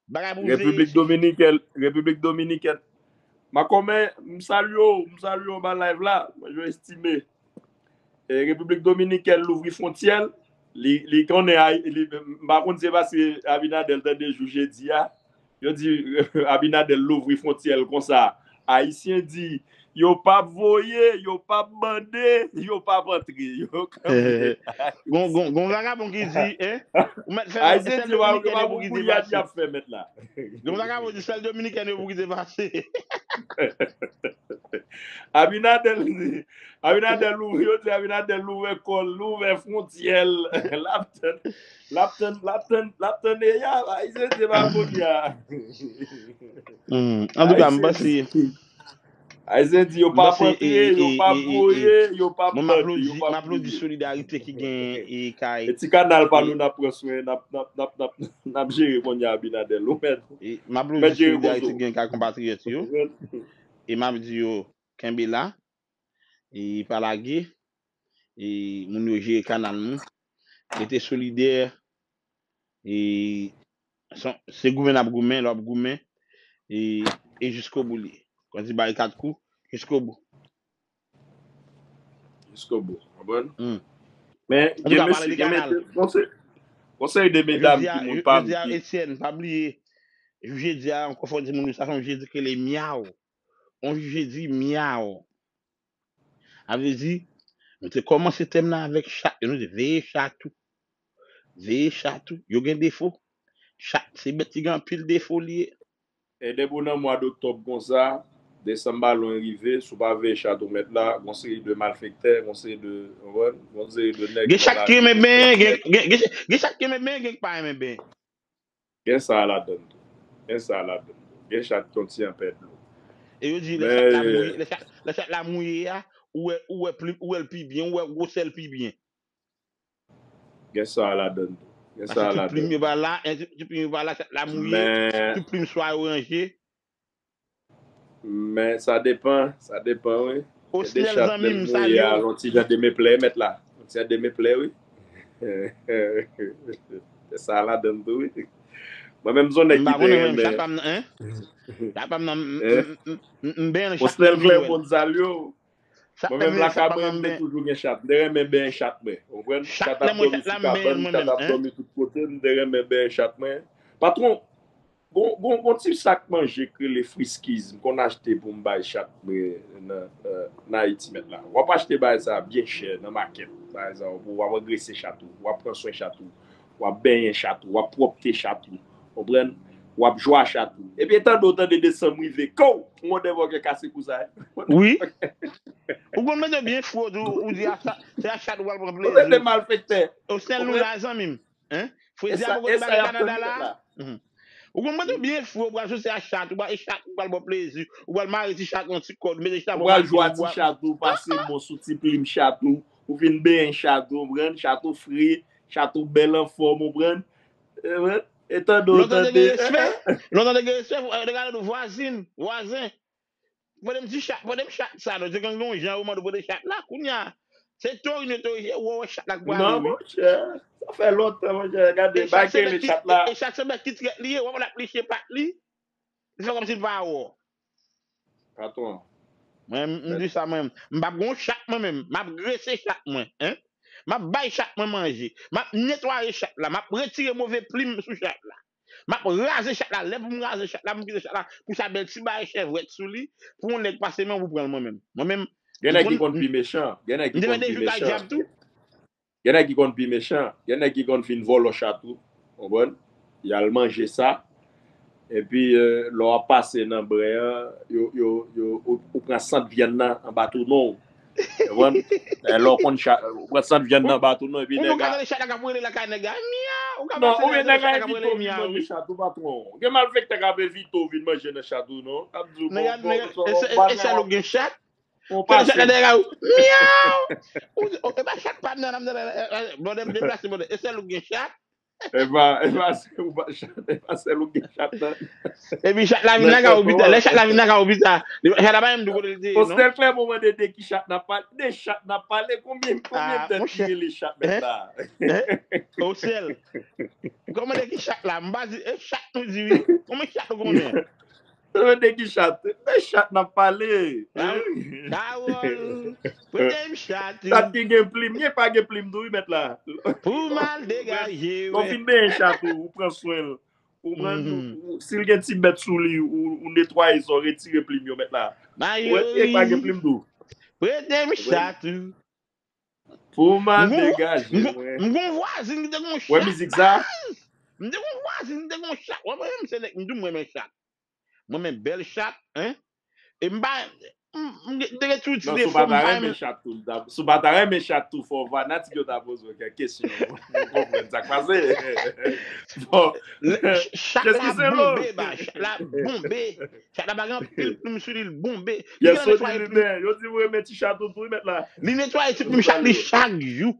Bagay pou veye. Repiblik Dominikèn, Repiblik Dominikèn. Makomè, m salye w, m salye w anba live la. Mwen, je estime. E, Repiblik Dominikèn louvri fwontyè l. Li, li konnen, Ay- li, m pa konn se paske Abinader tande jou jedi a. Yo di Abinader louvri fwontyè l konsa. Ayisyen di, yo p ap voye, yo p ap mande, yo p ap antre. Yo kanpe. Gon, gon, gon vagabon ki di, hein? Ou mèt fè Ayisyen sèl di, yo pa Dominiken yo pa pou pou kite kouyad y pase. Ap fè mèt la. Gon vagabon di sèl Dominiken yo pou kite pase. Abinader di, Abinader louvri, yo di Abinader louvè kò l, louvè fwontyè l. L ap tann, l ap tann, l ap tann, l ap tann eya, Ayisyen di pa kounye a. Hmm. Antouka, m panse Ayisyen di yo p ap antre, yo p ap voye, yo p ap Mwen, m mande, aplodi, yo p ap m aplodi voye. Solidarite ki gen e kay. E ti kanal pa nou n ap pran swen, n ap, n ap, n ap, n ap, n ap jere kounye a Abinader, ou mèt. E m aplodi Mèt jere Solidarite kozo. Ki gen kay konpatriyòt yo. E m ap di yo, kenbe la. E pa lage. E moun yo jere kanal nou. Rete solidè. E son- se goumen n ap goumen, lè w ap goumen. E, e jiskobou li. Kon di barikad kou, jiskobou. Jiskobou, konprann? Hmm. Men Antouka, gen pale mesye, de gen kanal. mesye, konsèy, konsèy de medam Jodi a, ki moun pa m jodi a, ki Etienne, pa bliye. Jodi a, ankò fò di moun yo, sa se yon jedi ki rele myaw. Yon jedi myaw. A vle di, nou te kòmanse tèm nan avèk chat yo, nou te veye chat ou. Veye chat ou. Yo gen defo. Chat, se bèt ki gen anpil defo li ye. E depi w nan mwa doktòb konsa, desanm pa lwen rive, si w pa veye chat ou mèt la, gon seri de malfektè, gon seri de, konprann? Gon seri de nèg Gen chat ki renmen benyen, gen, gen, gen, gen chat ki renmen benyen, gen ki pa renmen benyen. Gen sa ladann tou. Gen sa ladann tou. Gen chat ki yon ti anpè dlo. E yo di, lè chat la Men, mouye, lè chat, lè chat la mouye a, ou wè, ou wè plim, ou wè l pi byen, ou wè gwosè l pi byen. Gen sa ladann tou. Gen sa Paske tout plim ladann. Yo pa la, en, tout plim yo pa la, chat la mouye, Men, tout plim swa yo ranje. men sa depan, sa depan, wi. Gen de Osnel, chat zanmi lè l m, mouye salye a, w. yon ti jan de meplè, mèt la. Yon ti jan de meplè, wi. Gen sa ladann tou, wi. Mwen menm, se yon nèg M ki pa te konnen menm, renmen. Chat pa m nan, en? Chat pa m nan, m, Eh? m, m, m, m benyen chat Osnel mwen toujou wè l. Clement, m salye w. Chat Mwen la menm mwen, chat pa lakay mwen, m nan m m te benyen. Toujou gen chat. M te renmen benyen chat mwen. Ou konprann? Chat Chat la ap mwen, dòmi chat la sou m benyen kabann, mwen chat menm, ap en? Dòmi tout kote, m te renmen benyen chat mwen. Patwon, gon, gon, gon ti sak manje k rele Friskies, m konn achte pou m bay chat mwen nan, nan, nan Ayiti mèt la. W ap achte bagay sa byen chè nan makèt, pa egzanp, w ap angrese chat ou, w ap pran swen chat ou, w ap benyen chat ou, w ap pwòpte chat ou, konprann? W ap jwe a chat ou. Epi tande w tande desanm rive, kow! Yon dèvò ke kase kou sa. Wi. Ou konn mete byen fwo tou, ou di a sa, se a chat ou pral pran Ou se de plezi. Malfektè. Osnel nou la, zanmi m. Hein? Fredi a Esa, poko te esa bagay y ap fè Kanada mèt la. La. Mhm. Ou konn mete byen fwo, ou pral soti a chat, ou pral e chat, ou pral ba w plezi, ou pral mare ti chat yon ti kòd, mete chat Ou bò pral maten, jwe a ou ti pral chat ou, pase mo sou ti plim chat ou, ou vin benyen chat ou, konprann? Chat ou fre, chat ou bèl anfòm, ou konprann? E, e tande w Lontan te tande. Gen respè, lontan te gen respè, fò, e, gade nou vwazin, vwazen. Pwodem ti chat, pwodem chat sa, nou te konn gen yon jan yo mande pwodem chat la, kounye a, se torin yo torin, ou wè chat la k pwale, Non, wi. Monchè, sa fè lontan, monchè. Gade, E bagay chat se rele bèt ki, chat la. E chat se bèt ki trèt li ye, w ap ap liche pat li, li fè kòmsi l pa wè w. Patwon. Mwen, m di sa mwen, m p ap gon chat mwen menm, m ap grese chat mwen, en. M ap bay chat mwen manje, m ap netwaye chat la, m ap retire move plim sou chat la. M ap raze chat la, lè pou m raze chat la, pou m kite chat la, pou sa bèl ti bagay chèvwèt sou li, pou yon nèg pase men pou pran l mwen menm. Mwen menm, Gen nèg ki konn pi mechan, gen nèg ki konn pi mechan. Gen nèg ki konn pi mechan, gen nèg ki konn fin vòlò chat ou, konprann? Y al manje sa. Epi, e, lè w ap pase nan bren an, yo, yo, yo, ou, ou pran sant vyann nan anba tou non w. Konprann? E, lè w konn chat, ou pran sant vyann nan anba tou non, epi nèg a. Ou ka tande chat la k ap rele lakay nèg la, myaw, ou ka pase nan chat la k ap rele myaw, wi. Chat ou patwon. Gen malfektè k ap evite w vin manje nan chat ou non. K ap di w, bon, bon, e sèl ou Ou pase chat la dèyè kay ou. Myaw! Ou di, "Oh, e pa chat pa m nan, nan, nan, nan, nan, nan, blòdè m deplase, blòdè. E sèl ou gen chat?" E pa, e pa sèl ou pa chat, e pa sèl ou gen chat nan. Epi chat la vin nan kay ou pita. Lè chat la vin nan kay ou pita, chat la pa menm di w kote l te ye, non. Ostel Clermont mande de ki chat n ap pale. De chat n ap pale. Konbyen, konbyen tèt ki rele chat mèt la? Ostel. Kòman de ki chat la? M pa di, e chat nou di wi. Kòman chat ou konnen? Tande ki chat. Men chat n ap pale. Kawòl. Premye m chat. Chat ki gen plim. Gen pa gen plim tou, wi, mèt la. Pou m al degaje. Lè w fin benyen chat ou, ou pran swen l. Ou pran, si l gen ti bèt sou li, ou, ou netwaye sa, ou retire plim yo, mèt la. Ou wè, gen pa gen plim tou. Premye m chat ou. Pou m al degaje mwen. M gon vwazin ki te gon chat. Wè mizik sa? M te gon vwazin ki te gon chat. Wè mwen menm se nèg, m di w mwen renmen chat. Mwen renmen bèl chat, en. E m pa, m, m te gen tout ti defo, m pa renmen chat tou. Si w pa ta renmen chat tou, fò w va, Natik yo ta poze w kèk kesyon. M konprann sa k pase. Bon. Chat la bonbe, ba, chat la bonbe. Chat la pa gen anpil plim sou li, l bonbe. Li gen netwaye plim. Yo di w renmen ti chat ou tou, wi, mèt la. Li netwaye ti plim chat li chak jou.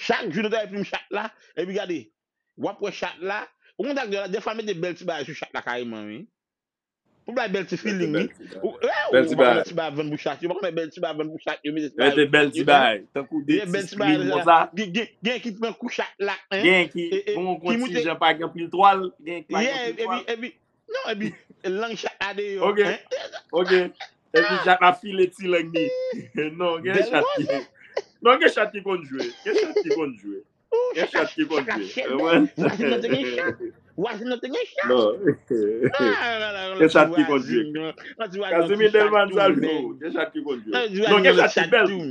Chak jou netwaye plim chat la. Epi gade, w ap wè chat la. Ou konn sa k di la, dèfwa mete bèl ti bagay sou chat la kareman, wi. Pou bay bèl ti feeling, wi. Ou pa konn ti bagay ap vann pou chat yo. Ou pa konn bèl ti bagay ap vann pou chat yo, mete ti bagay. Mete bèl ti bagay. Tankou de ti screen konsa. Gen, gen, gen ki pran kou chat la, en. Gen ki, e, e, gon, gon ti jan pa gen pil twal, gen ki pa gen pil twal. Epi, epi, non, epi, lang chat la deyò. Ok, ok. Epi chat la file ti lang li. Non, gen chat ki, non, gen chat ki konn jwe. Gen chat ki konn jwe. Gen chat ki konn jwe. Vwazin nan te gen chat. Vwazin nan te gen chat. Non. Gen chat ki konn jwe. Kazimi Delman, salye w. Gen chat ki konn jwe. Non, gen chat ki bèl tou.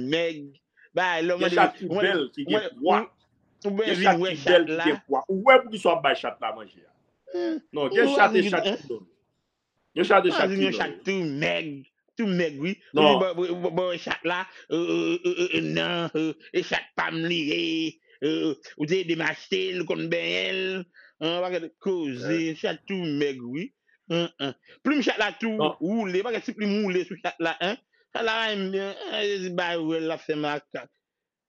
Gen chat ki bèl, ki gen pwa. Gen chat ki bèl, ki gen pwa. Ou wè poukisa w ap bay chat la manje a? Non, gen chat e chat ki dòmi. Gen chat e chat ki dòmi. Chat tou mèg. Tou mèg, wi. Non. Bon, bon, bon, chat la, euh, euh, euh, euh, non, euh, e chat pa m li ye, euh, ou te ede m achte l, ou konn benyen l, an, pa gade koze, chat tou mèg, wi. An, an. Plim chat la tou woule, pa gade ti plim woule sou chat la, en. Chat la, en, en, Jezi bay wè l ap fè makak.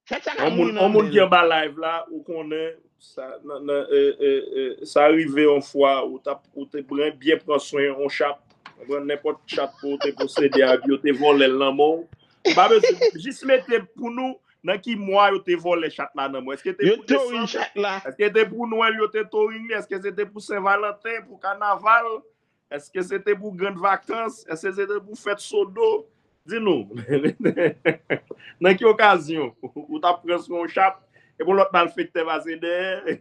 Chat sa ka mouri nan men l. On moun ki anba live la, ou konnen, sa, nan, nan, e, e, e, sa rive yon fwa, ou t ap, ou te byen, byen pran swen yon chat, ou pran nenpòt chat pou ou te posede a, epi yo te vòlè l nan men w. M pa bezwen, jis mete pou nou, nan ki mwa yo te vòlè chat la nan men w. Èske te pou desanm? Èske te pou Nwèl yo te torin li? Èske se te pou Sen Valanten, pou kanaval? Èske se te pou grann vakans? Èske se te pou fèt Sodo? Di nou. Nan ki okazyon ou t ap pran swen yon chat epi yon lòt malfektè pase dèyè?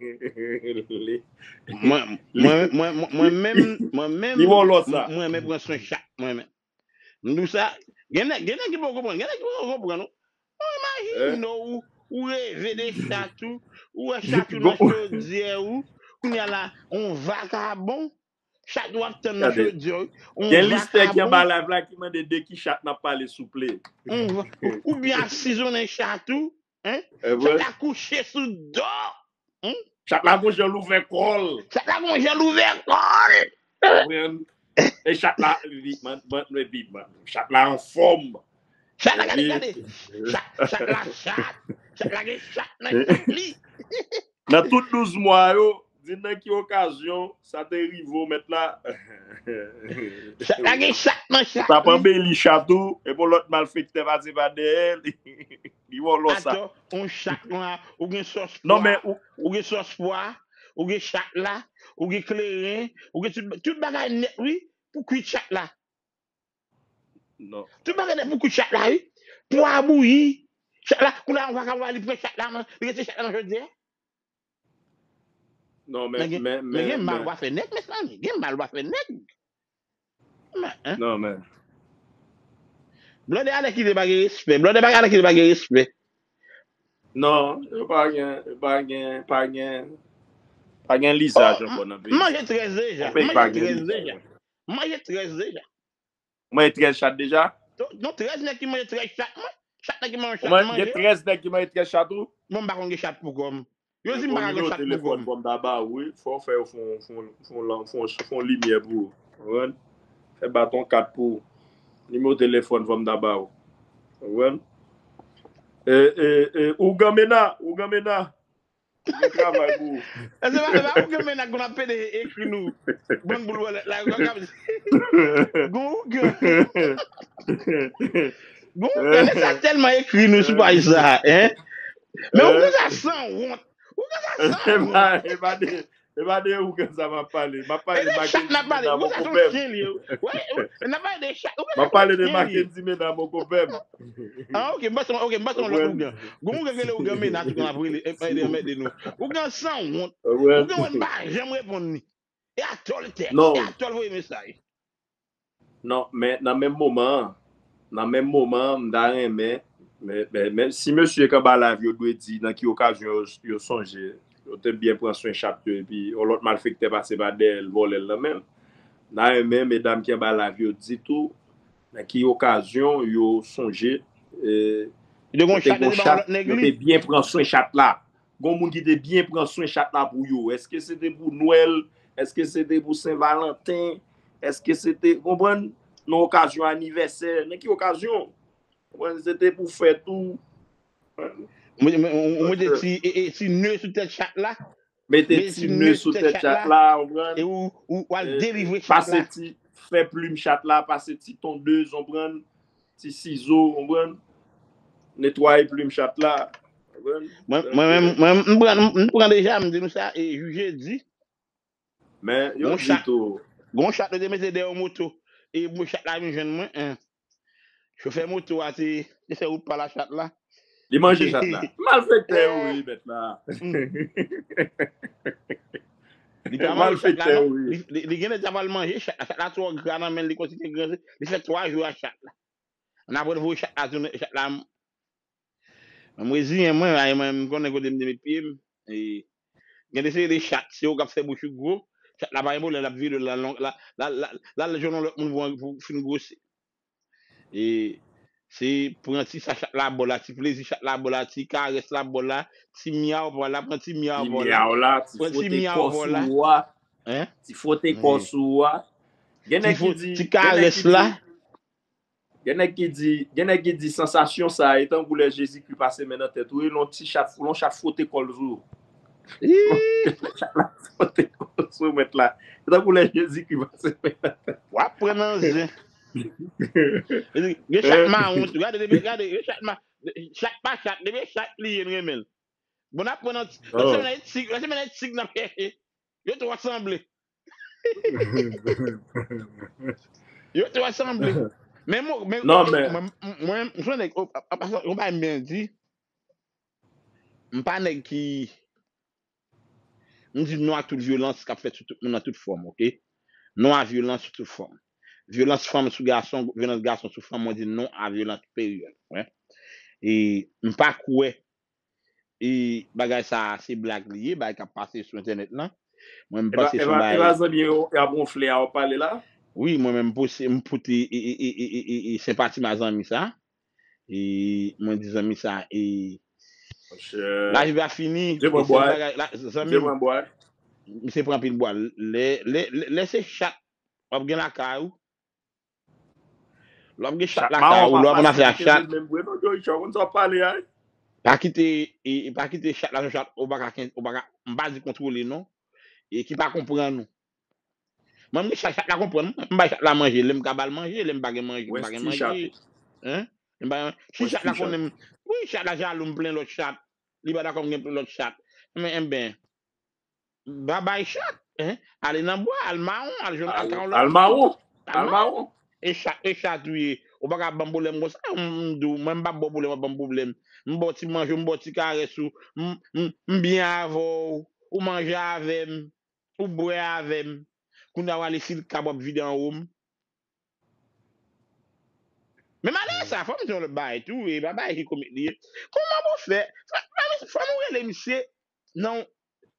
Mwen, mwen, mwen, mwen menm, mwen menm, mwen renmen pran swen chat, mwen menm. M di w sa, gen nèg, gen nèg ki poko konprann, gen nèg ki poko konprann, non. Ou imajine w, ou reve de chat ou, ou wè chat ou nan chodyè ou, kounye a la, on vakabon, chat ou ap tann nan chodyè ou, on vakabon. Gen listè ki anba live la ki mande de ki chat n ap pale souple. Oubyen ap sizonnen chat ou, en? Chat la kouche sou do. Chat la gon jan l ouvè kò l. Chat la gon jan l ouvè kò l. Konprann? E chat la, epi, man, man, epi, man, chat la anfòm. Chat la, gade, gade. Chat, chat la, chat. Chat la gen chat nan chat li. Nan tout douz mwa yo, di nan ki okazyon sa te rive w, mèt la? Chat la gen chat nan chat li. T ap anbeli chat ou, epi yon lòt malfektè pase pa dèyè li. Li wè w lò sa. Atò, yon chat nwa, ou gen sòs pwa, ou gen sòs pwa, ou gen chat la, ou gen kleren, ou gen tout, tout bagay nèt, wi, pou kwit chat la. Non. Tout bagay nèt pou kwit chat la, wi. Pwa bouyi. Chat la, kounye a, yon vakabon li pran chat la, li rete chat la nan chodyè. Non, men, men, men, men gen mal w ap fè nèg, mezanmi. Gen mal w ap fè nèg. Men, en? Non, men. Blòdè alèkile pa gen respè. Blòdè pa alèkile pa gen respè. Non, yo pa gen, pa gen, pa gen, pa gen lizaj ankò nan peyi. M manje trèz deja. M manje trèz deja. M manje trèz deja. Ou manje trèz chat deja? Non, trèz nèg ki manje trèz chat, mwen. Chak nèg ki manje yon chat, mwen manje. Gen trèz nèg ki manje trèz chat ou? Mwen, m pa konn gen chat pou kò m. Yo di m pa ka gen chat pou kò m. Fò m ta ba ou, wi. Fò w fè yo fè yon, fè yon, fè yon lan-, fè yon, fè yon limyè pou ou. Konprann? Fè baton kat pou ou. Nimewo telefòn, fò m ta ba ou. Ou konprann? E, e, e, ougan mena, ougan mena. Bon travay pou ou. E se pa, se pa ougan mena k konn ap pede ekri nou. Bann boul wòlèt la, yo pa kab. Gon ougan. Gon ougan, nèg sa tèlman ekri nou sou paj sa, hein? Men ougan sa sanwont. Ougan sa sanwont. E pa, e pa de, e pa de ougan sa m ap pale. M ap pale de Mackendy Mena, mon konpè m. M ap pale de Mackendy Mena, mon konpè m. Ah, ok, m panse, ok, m panse yon lòt ougan. Gon ougan ki rele ougan mena tou konn ap rele, e, e, anmède nou. Ougan sanwont. Ougan wè m pa janm reponn li. E atò l tè. E atò l voye mesaj. Non, men nan menm moman an, nan menm moman an, m ta renmen, men, men, men si mesye k anba live yo dwe di nan ki okazyon yo, yo sonje, yo te byen pran swen chat yo, epi yon lòt malfektè pase pa dèyè l, vòlè l nan men l. M ta renmen medam ki anba live yo di tou, nan ki okazyon yo sonje, e, yo te gon chat, yo te byen pran swen chat la. Gon moun ki te byen pran swen chat la pou yo. Èske se te pou Nwèl? Èske se te pou Sen Valanten? Èske se te, konprann? Nan okazyon anivèsè. Nan ki okazyon? Konprann? Se te pou fèt ou. Ou mete ti, e, e, ti ne sou tèt chat la. Mete ti ne sou tèt chat la, konprann? E ou, ou, ou al delivre chat la. Pase ti, fè plim chat la, pase ti tondez, konprann? Ti sizo, konprann? Netwaye plim chat la. Mwen, mwen menm, mwen, m pran, m pran deja, m di nou sa, e jou jedi. Men, yo di tou. Gon chat yo te mete dèyè yon moto. E chat la vin jwenn mwen, en. Chofè moto a te, te fè wout pa la chat la. Li manje chat la. Malfektè, wi, mèt la. Li pa manje chat la, non. Li, li, li genlè ta pral manje chat la. Chat la twò gra nan men l, li kontinye granze. Li fè twa jou a chat la. N apre l voye chat la tounen, chat la. Mwen, m reziyen mwen, mwen, m konnen kote m te met pye m. E, gen de seri de chat, se yo k ap fè bouch ou gwo. Chat la pa gen pwoblèm, l ap vire la, la, la, la, la, l jwenn yon lòt moun pou, pou fin gwosi. E, se pran ti sa chat la ba w la, ti plezi chat la ba w la, ti karès la ba w la, ti myaw pa w la, pran ti myaw pa w la. Ti myaw la, ti fwote kò sou ou a. Ti fwote kò sou ou a. Gen nèg ki di, ti karès la. Gen nèg ki di, gen nèg ki di sansasyon sa a, e tankou lè Jezikri pase men nan tèt ou, e lè yon ti chat, lè yon chat fwote kò l sou ou. Lè yon chat la fwote kò l sou ou, mèt la. E tankou lè Jezikri pase men nan tèt ou. W ap pran nan zen. Gen chat mawon tou. Gade, gade, gen chat ma-, chat pa chat, depi chat li ye, n renmen l. Bon, n ap pran nan, lòt semèn nan, e tig, lòt semèn nan, e tig n ap chèche. Yo twò sanble. Yo twò sanble. Men mwen, men, mwen, m se nèg, an pasan, yon bagay m byen di, m pa nèg ki, m di non a tout vyolans k ap fèt sou tout moun nan tout fòm, ok? Non a vyolans sou tout fòm. Vyolans fanm sou gason, vyolans gason sou fanm, mwen di non a vyolans, peryòd. E m pa kwè e bagay sa a se blag li ye, bagay k ap pase sou entènèt lan. Mwen, m panse se yon bagay. E pa zanmi yo y ap wonfle a w ap pale la? Wi, mwen menm, m pote, m pote e, e, e senpati m a zanmi sa. E mwen di zanmi sa, e lavi pa fini. Misye pran anpil bwa. Lè, lè, lè, lè se chat, w ap gen lakay ou. Lè w ap gen chat lakay ou, lè w ap nan afè a chat. Pa kite, e, e pa kite chat la, se yon chat, ou pa ka ken-, ou pa ka, m pa di kontwole non. E ki pa konprann ou. Mwen, m gen chat, chat la konprann mwen. M bay chat la manje, lè m ka ba l manje, lè m pa gen manje, m pa gen manje. Hein? M pa, si chat la konnen m, wi, chat la jalou, m plen lòt chat. Li pa dakò m gen plen lòt chat. Men, enben, babay chat, hein? Ale nan bwa, al mawon, al jwenn, al ka yon lòt. Al mawon. Al mawon. E chat, e chat ou ye. Ou pa ka ban m pwoblèm konsa. M, m di w, mwen, m pa ba w pwoblèm, w ap ban m pwoblèm. M ba w ti manje, m ba w ti karès ou. M, m, m byen avè w. Ou manje avè m. Ou bwè avè m. Kounye a w ale si l kab w ap vide anwo m. Men malere sa, fò m di yon lòt bagay tou, e pa bagay ki komik li ye. Kòman pou fè? Fò, fò, fò nou rele misye nan,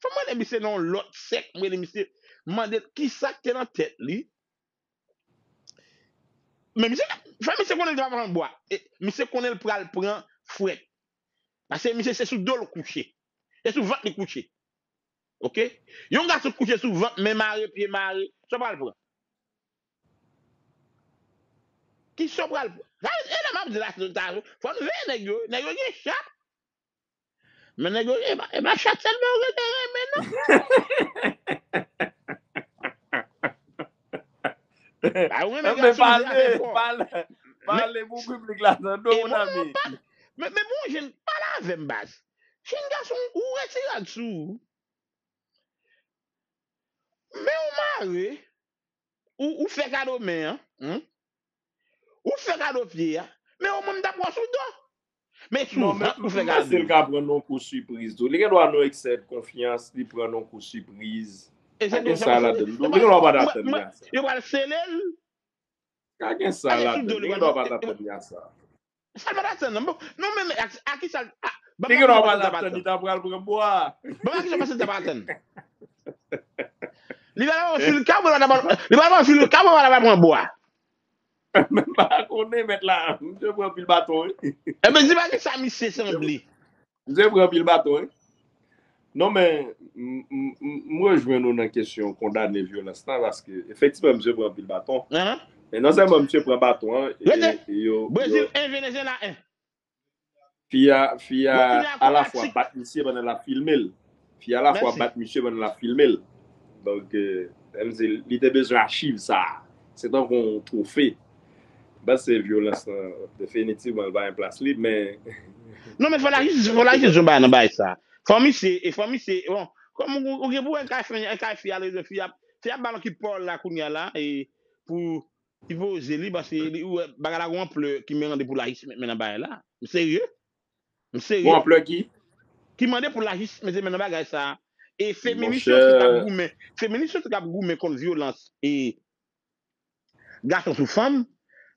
fò m rele misye nan yon lòt sèk, m rele misye, m mande l kisa k te nan tèt li. Men misye, fò misye konnen l te pa pran bwa. E, misye konnen l pral pran frèt. Paske misye se sou do l kouche. Se sou vant li kouche. Ok? Yon gason kouche sou vant, men mare, pye mare, sa w pral pran? Ki sa w pral pran? Sa, e la m ap di la, sa, fò n veye nèg yo. Nèg yo gen chat. Men nèg yo, e pa, e pa chat sèlman yo rete renmen, non. Ba, ou renmen gason, pale, pale, pale pou piblik la tande w, mon ami. Men, men bon, jèn, pale avè m, baz. Jèn gason, ou retire rad sou ou. Men ou mare, ou, ou fè kado men an, hmm? Ou fè kado pye a, men omwen m t ap wè w sou do. Men sou vant ou fè kado. Mwen se l ka pran non kou sipriz tou. Li gen dwa nan eksè de konfyans, li pran non kou sipriz. Ka gen sa ladan l. Li gen dwa pa t atann li a sa. Yo pral sele l. Ka gen sa ladan l. Li gen dwa pa t atann li a sa. Sa l pa t atann, non. Bon, non, men, men, a, a ki sa l, a, ban m, li gen dwa pa t atann, li ta pral pran bwa. Ban m, a ki sa l panse l ta pral atann? Li pral pran fil kab, li pral pran, li pral pran fil kab, li pral pran bwa. Men m pa konnen, mèt la. Misye pran pil baton, wi. Ebyen, di m a ki sa misye sanble. Misye pran pil baton, wi. Non, men, m, m, m, m rejwenn ou nan kesyon kondane vyolans lan, paske efektivman, misye pran anpil baton. Men non sèlman misye pran baton an, e, e yo, Brezil en, Venezyela en. Fi a, fi a, alafwa bat misye pandan l ap filme l. Fi a alafwa bat misye pandan l ap filme l. Donk, e, sa vle di, li te bezwen achiv sa. Se tankou yon twofe. M panse vyolans lan, definitivman, li pa gen plas li, men. Non, men fò lajistis, fò lajistis jwenn bagay nan bagay sa. Fò misye, e fò misye, bon, kòm ou, ou gen pou wè kay fi, kay fi a, fi a, fi a ba l ki pòl la kounye a la, e pou sipoze li, paske li, ou wè, bagay la gon anplè ki mande pou lajistis met men nan bagay la. M serye. M serye. Gon anplè ki? Ki mande pou lajistis met men nan bagay sa. E feminis yo ki t ap goumen, feminis yo ki t ap goumen kont vyolans e gason sou fanm,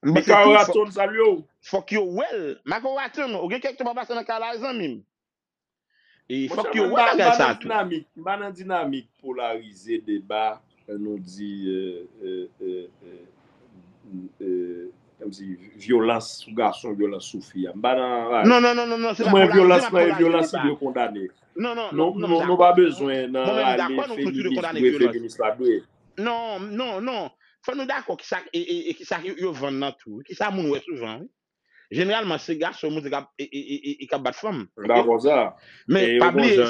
m panse tou, fòk, fòk yo wè l. Mako Raton, ou gen kèk tan pa pase nan kay la, zanmi m. E fòk yo wè bagay sa tou. M pa nan dinamik, m pa nan dinamik polarize deba, nou di, e, e, e, e, e, kòmsi vyolans sou gason, vyolans sou fi a. M pa nan, non, non, non, non, non, se pa mwen, vyolans lan e vyolans li dwe kondane. Non, non, non, non, nou pa bezwen nan rale feminis dwe, feminis pa dwe. Non, non, non. Fò nou dakò ki sa, e, e, e ki sa yo, yo vann nan tou, ki sa moun wè souvan, wi. Jeneralman, se gason moun k ap, e, e, e, e, e k ap bat fanm. M dakò sa. Men pa bliye,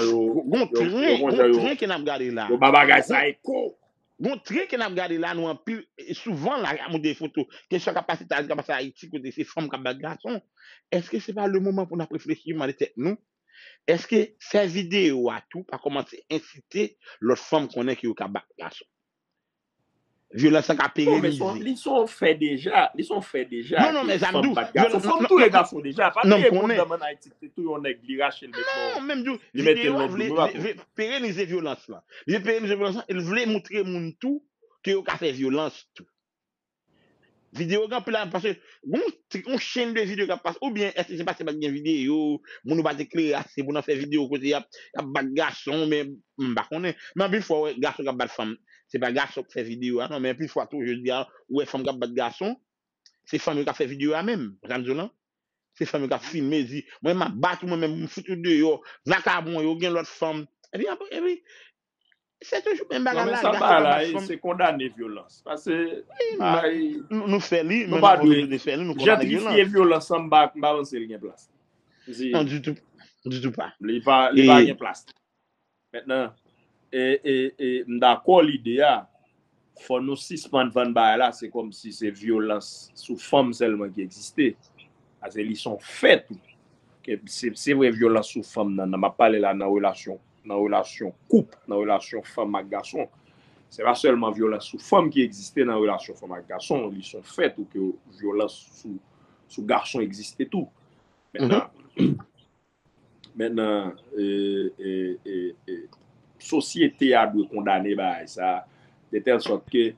gon tren, gon tren ke n ap gade la. Yo ba bagay sa eko. Gon tren ke n ap gade la, nou anpil, e, souvan la, y ap montre foto. Kesyon k ap pase Etazini, k ap pase Ayiti, kote se fanm k ap bat gason. Èske se pa le moman pou n ap reflechi, mande tèt nou, èske fè videyo a tou pa kòmanse ensite lòt fanm konnen ke yo ka bat gason? Vyolans lan ka perenize. Non, men se yon, li se yon fè deja, li se yon fè deja. Non, non, men sa m di w, fanm bat gason, fanm touye gason deja. Pa bliye moun nan Ayiti ki te touye yon nèg, li rache l, met nan, li mete l nan dlo, vle perenize vyolans lan. Li vle perenize vyolans lan, e l vle montre moun tou ke yo ka fè vyolans tou. Videyo gen anpil la, paske gon, gon chenn de videyo k ap pase, oubyen èske se paske pa t gen videyo, moun yo pa t eklere ase pou nan fè videyo kote y ap, y ap bat gason, men m pa konnen. Men anpil fwa, w wè gason k ap bat fanm, se pa gason k fè videyo a, non, men anpil fwa tou, jodi a, ou wè fanm k ap bat gason, se fanm yo k ap fè videyo a menm, sa m di w lan. Se fanm yo k ap filme, di, mwen m ap bat ou, mwen menm, m fout ou deyò, vakabon yo, gen lòt fanm. Epi, epi, se toujou menm bagay la, gason k ap bat fanm. Non, men sa bagay la, se kondane vyolans. Paske, nou fè li, nou pa dwe fè li, nou kondane vyolans. Jantrifye vyolans lan, m pa, m pa panse li gen plas. Non, ditou, ditou pa. Li pa, li pa gen plas. Mentnan, e, e, e, m dakò lide a, fò nou sispann vann bagay la, se kòmsi se vyolans sou fanm sèlman ki egziste. Paske li se yon fè tou. Ke se, se vre vyolans sou fanm nan, nan, m ap pale la nan relasyon, nan relasyon koup, nan relasyon fanm ak gason. Se pa sèlman vyolans sou fanm ki egziste nan relasyon fanm ak gason, li se yon fè tou ke vyolans sou, sou gason egziste tou. Mentnan, mentnan, e, e, e, e, sosyete a dwe kondane bagay sa, de tèl sòt ke,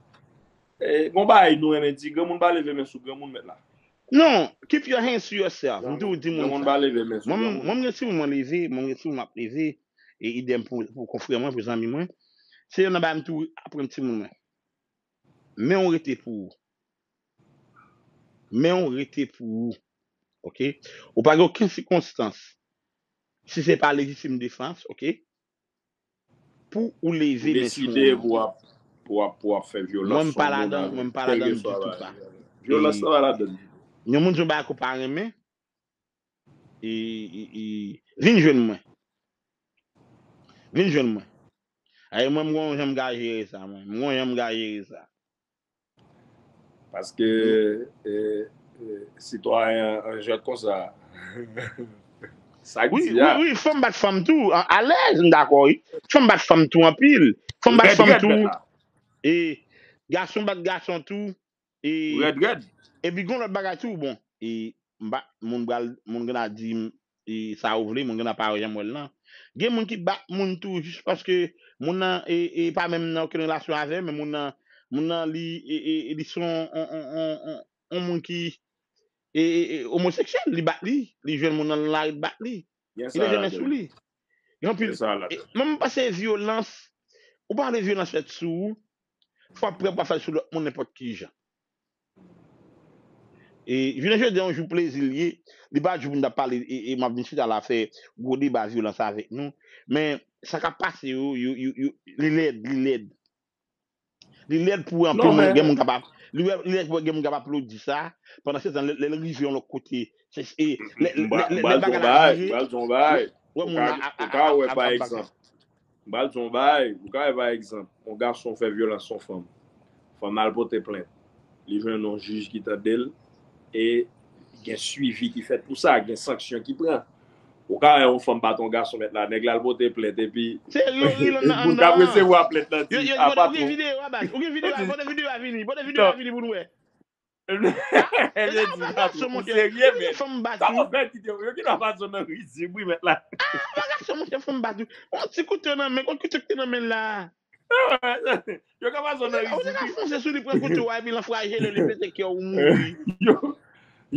e, gon bagay nou renmen di, granmoun pa leve men sou granmoun, mèt la. Non, keep your hands to yourself. M toujou di moun sa. Granmoun pa leve men sou granmoun. Mwen, mwen, mwen gen timoun mwen leve, mwen gen timoun m ap leve, e idèm pou, pou konfrè mwen, pou zanmi mwen. Se youn nan bagay m toujou aprann timoun mwen. Men w rete pou ou. Men w rete pou ou. Oke? Ou pa gen okenn sikonstans. Si se pa lejitim defans, oke? Pou ou leve men sou yon moun. Pou w ap, pou w ap, pou w ap fè vyolans sou yon moun avèk kèlkeswa bagay. Mwen, m pa ladan, mwen, m pa ladan ditou pa. Vyolans lan pa ladan. Yon moun di yon bagay ke w pa renmen, e, e, e, vin jwenn mwen. Vin jwenn mwen. Aye, mwen, m gon jan m ka jere sa, mwen. M gon jan m ka jere sa. Paske e, e, sitwayen an jwèt konsa. Sa k Wi, di wi, a? Wi, fanm bat fanm tou, a- alèz, m dakò, wi. Fanm bat fanm tou anpil. Fanm bat Rèd, fanm rèd, tou. mèt la. E gason bat gason tou. E Rèd, rèd. Epi gon lòt bagay tou, bon. E m pa, moun pral, moun gen a di m, e sa ou vle, moun gen a pa janm wè l nan. Gen moun ki bat moun tou, jis paske moun nan e, e pa menm nan okenn relasyon avè, men moun nan, moun nan li, e, e, e li se yon, yon, yon, yon, yon, yon moun ki e, e, e, omoseksyèl, li bat li, li jwenn moun nan lari, li bat li. Gen Li sa lè jenes ladan. Sou li. Gen anpil. Gen sa E, ladan. Mwen, m panse vyolans, ou pa vle vyolans fèt sou ou, fò ap prè pou fè l sou lòt moun nenpòt ki jan. E jounen jodi a, yon jou plezi l ye, li pa jou pou n ta pale, e, e m ap vin chita la fè gwo deba vyolans avèk nou. Men, sa k ap pase yo, yo, yo, yo, li lèd, li lèd. Li lèd pou anpil Non, moun, men, gen moun k ap, li lèd pou gen moun k ap aplodi sa, pandan se tan, lè, lè l rive yon lòt kote, se, e, lè, m pral lè, m lè pral di yon bagay la bagay, m vire, pral di yon bagay. wè Ou moun ka, nan ap, ou ap, ka ap, wè, ap, pa ap bagay. egzanp, m pral di yon bagay, ou ka wè, pa egzanp, yon gason fè vyolans sou yon fanm. Fanm nan al pote plent. Li jwenn yon jij ki tande l, e gen swivi ki fèt pou sa, gen sanksyon ki pran. Ou ka wè yon fanm bat yon gason, mèt la, nèg la al pote plent, epi Se ri yo ri lan nan moun k ap anndan an. resevwa plent lan Yo, di, yo, a yo, ou patwon. Gen videyo a baz. Ou gen videyo a, Yo di, pote videyo a vini, pote videyo a non. Vini pou nou wè. Yo di, patwon, ou serye, men? Fanm bat Sa ou. w fè kite yo, yo kite w fason nan rizib, wi, mèt la. Ah, bagay sa, monchè, fanm bat ou. On ti kouto nan men, on kouto ki te nan men la. Yo ka fason nan Ou te rizib, ka wi. Fonse sou li, pran kouto a, epi l anfwaje l, li pete kè ou mouri. Yo,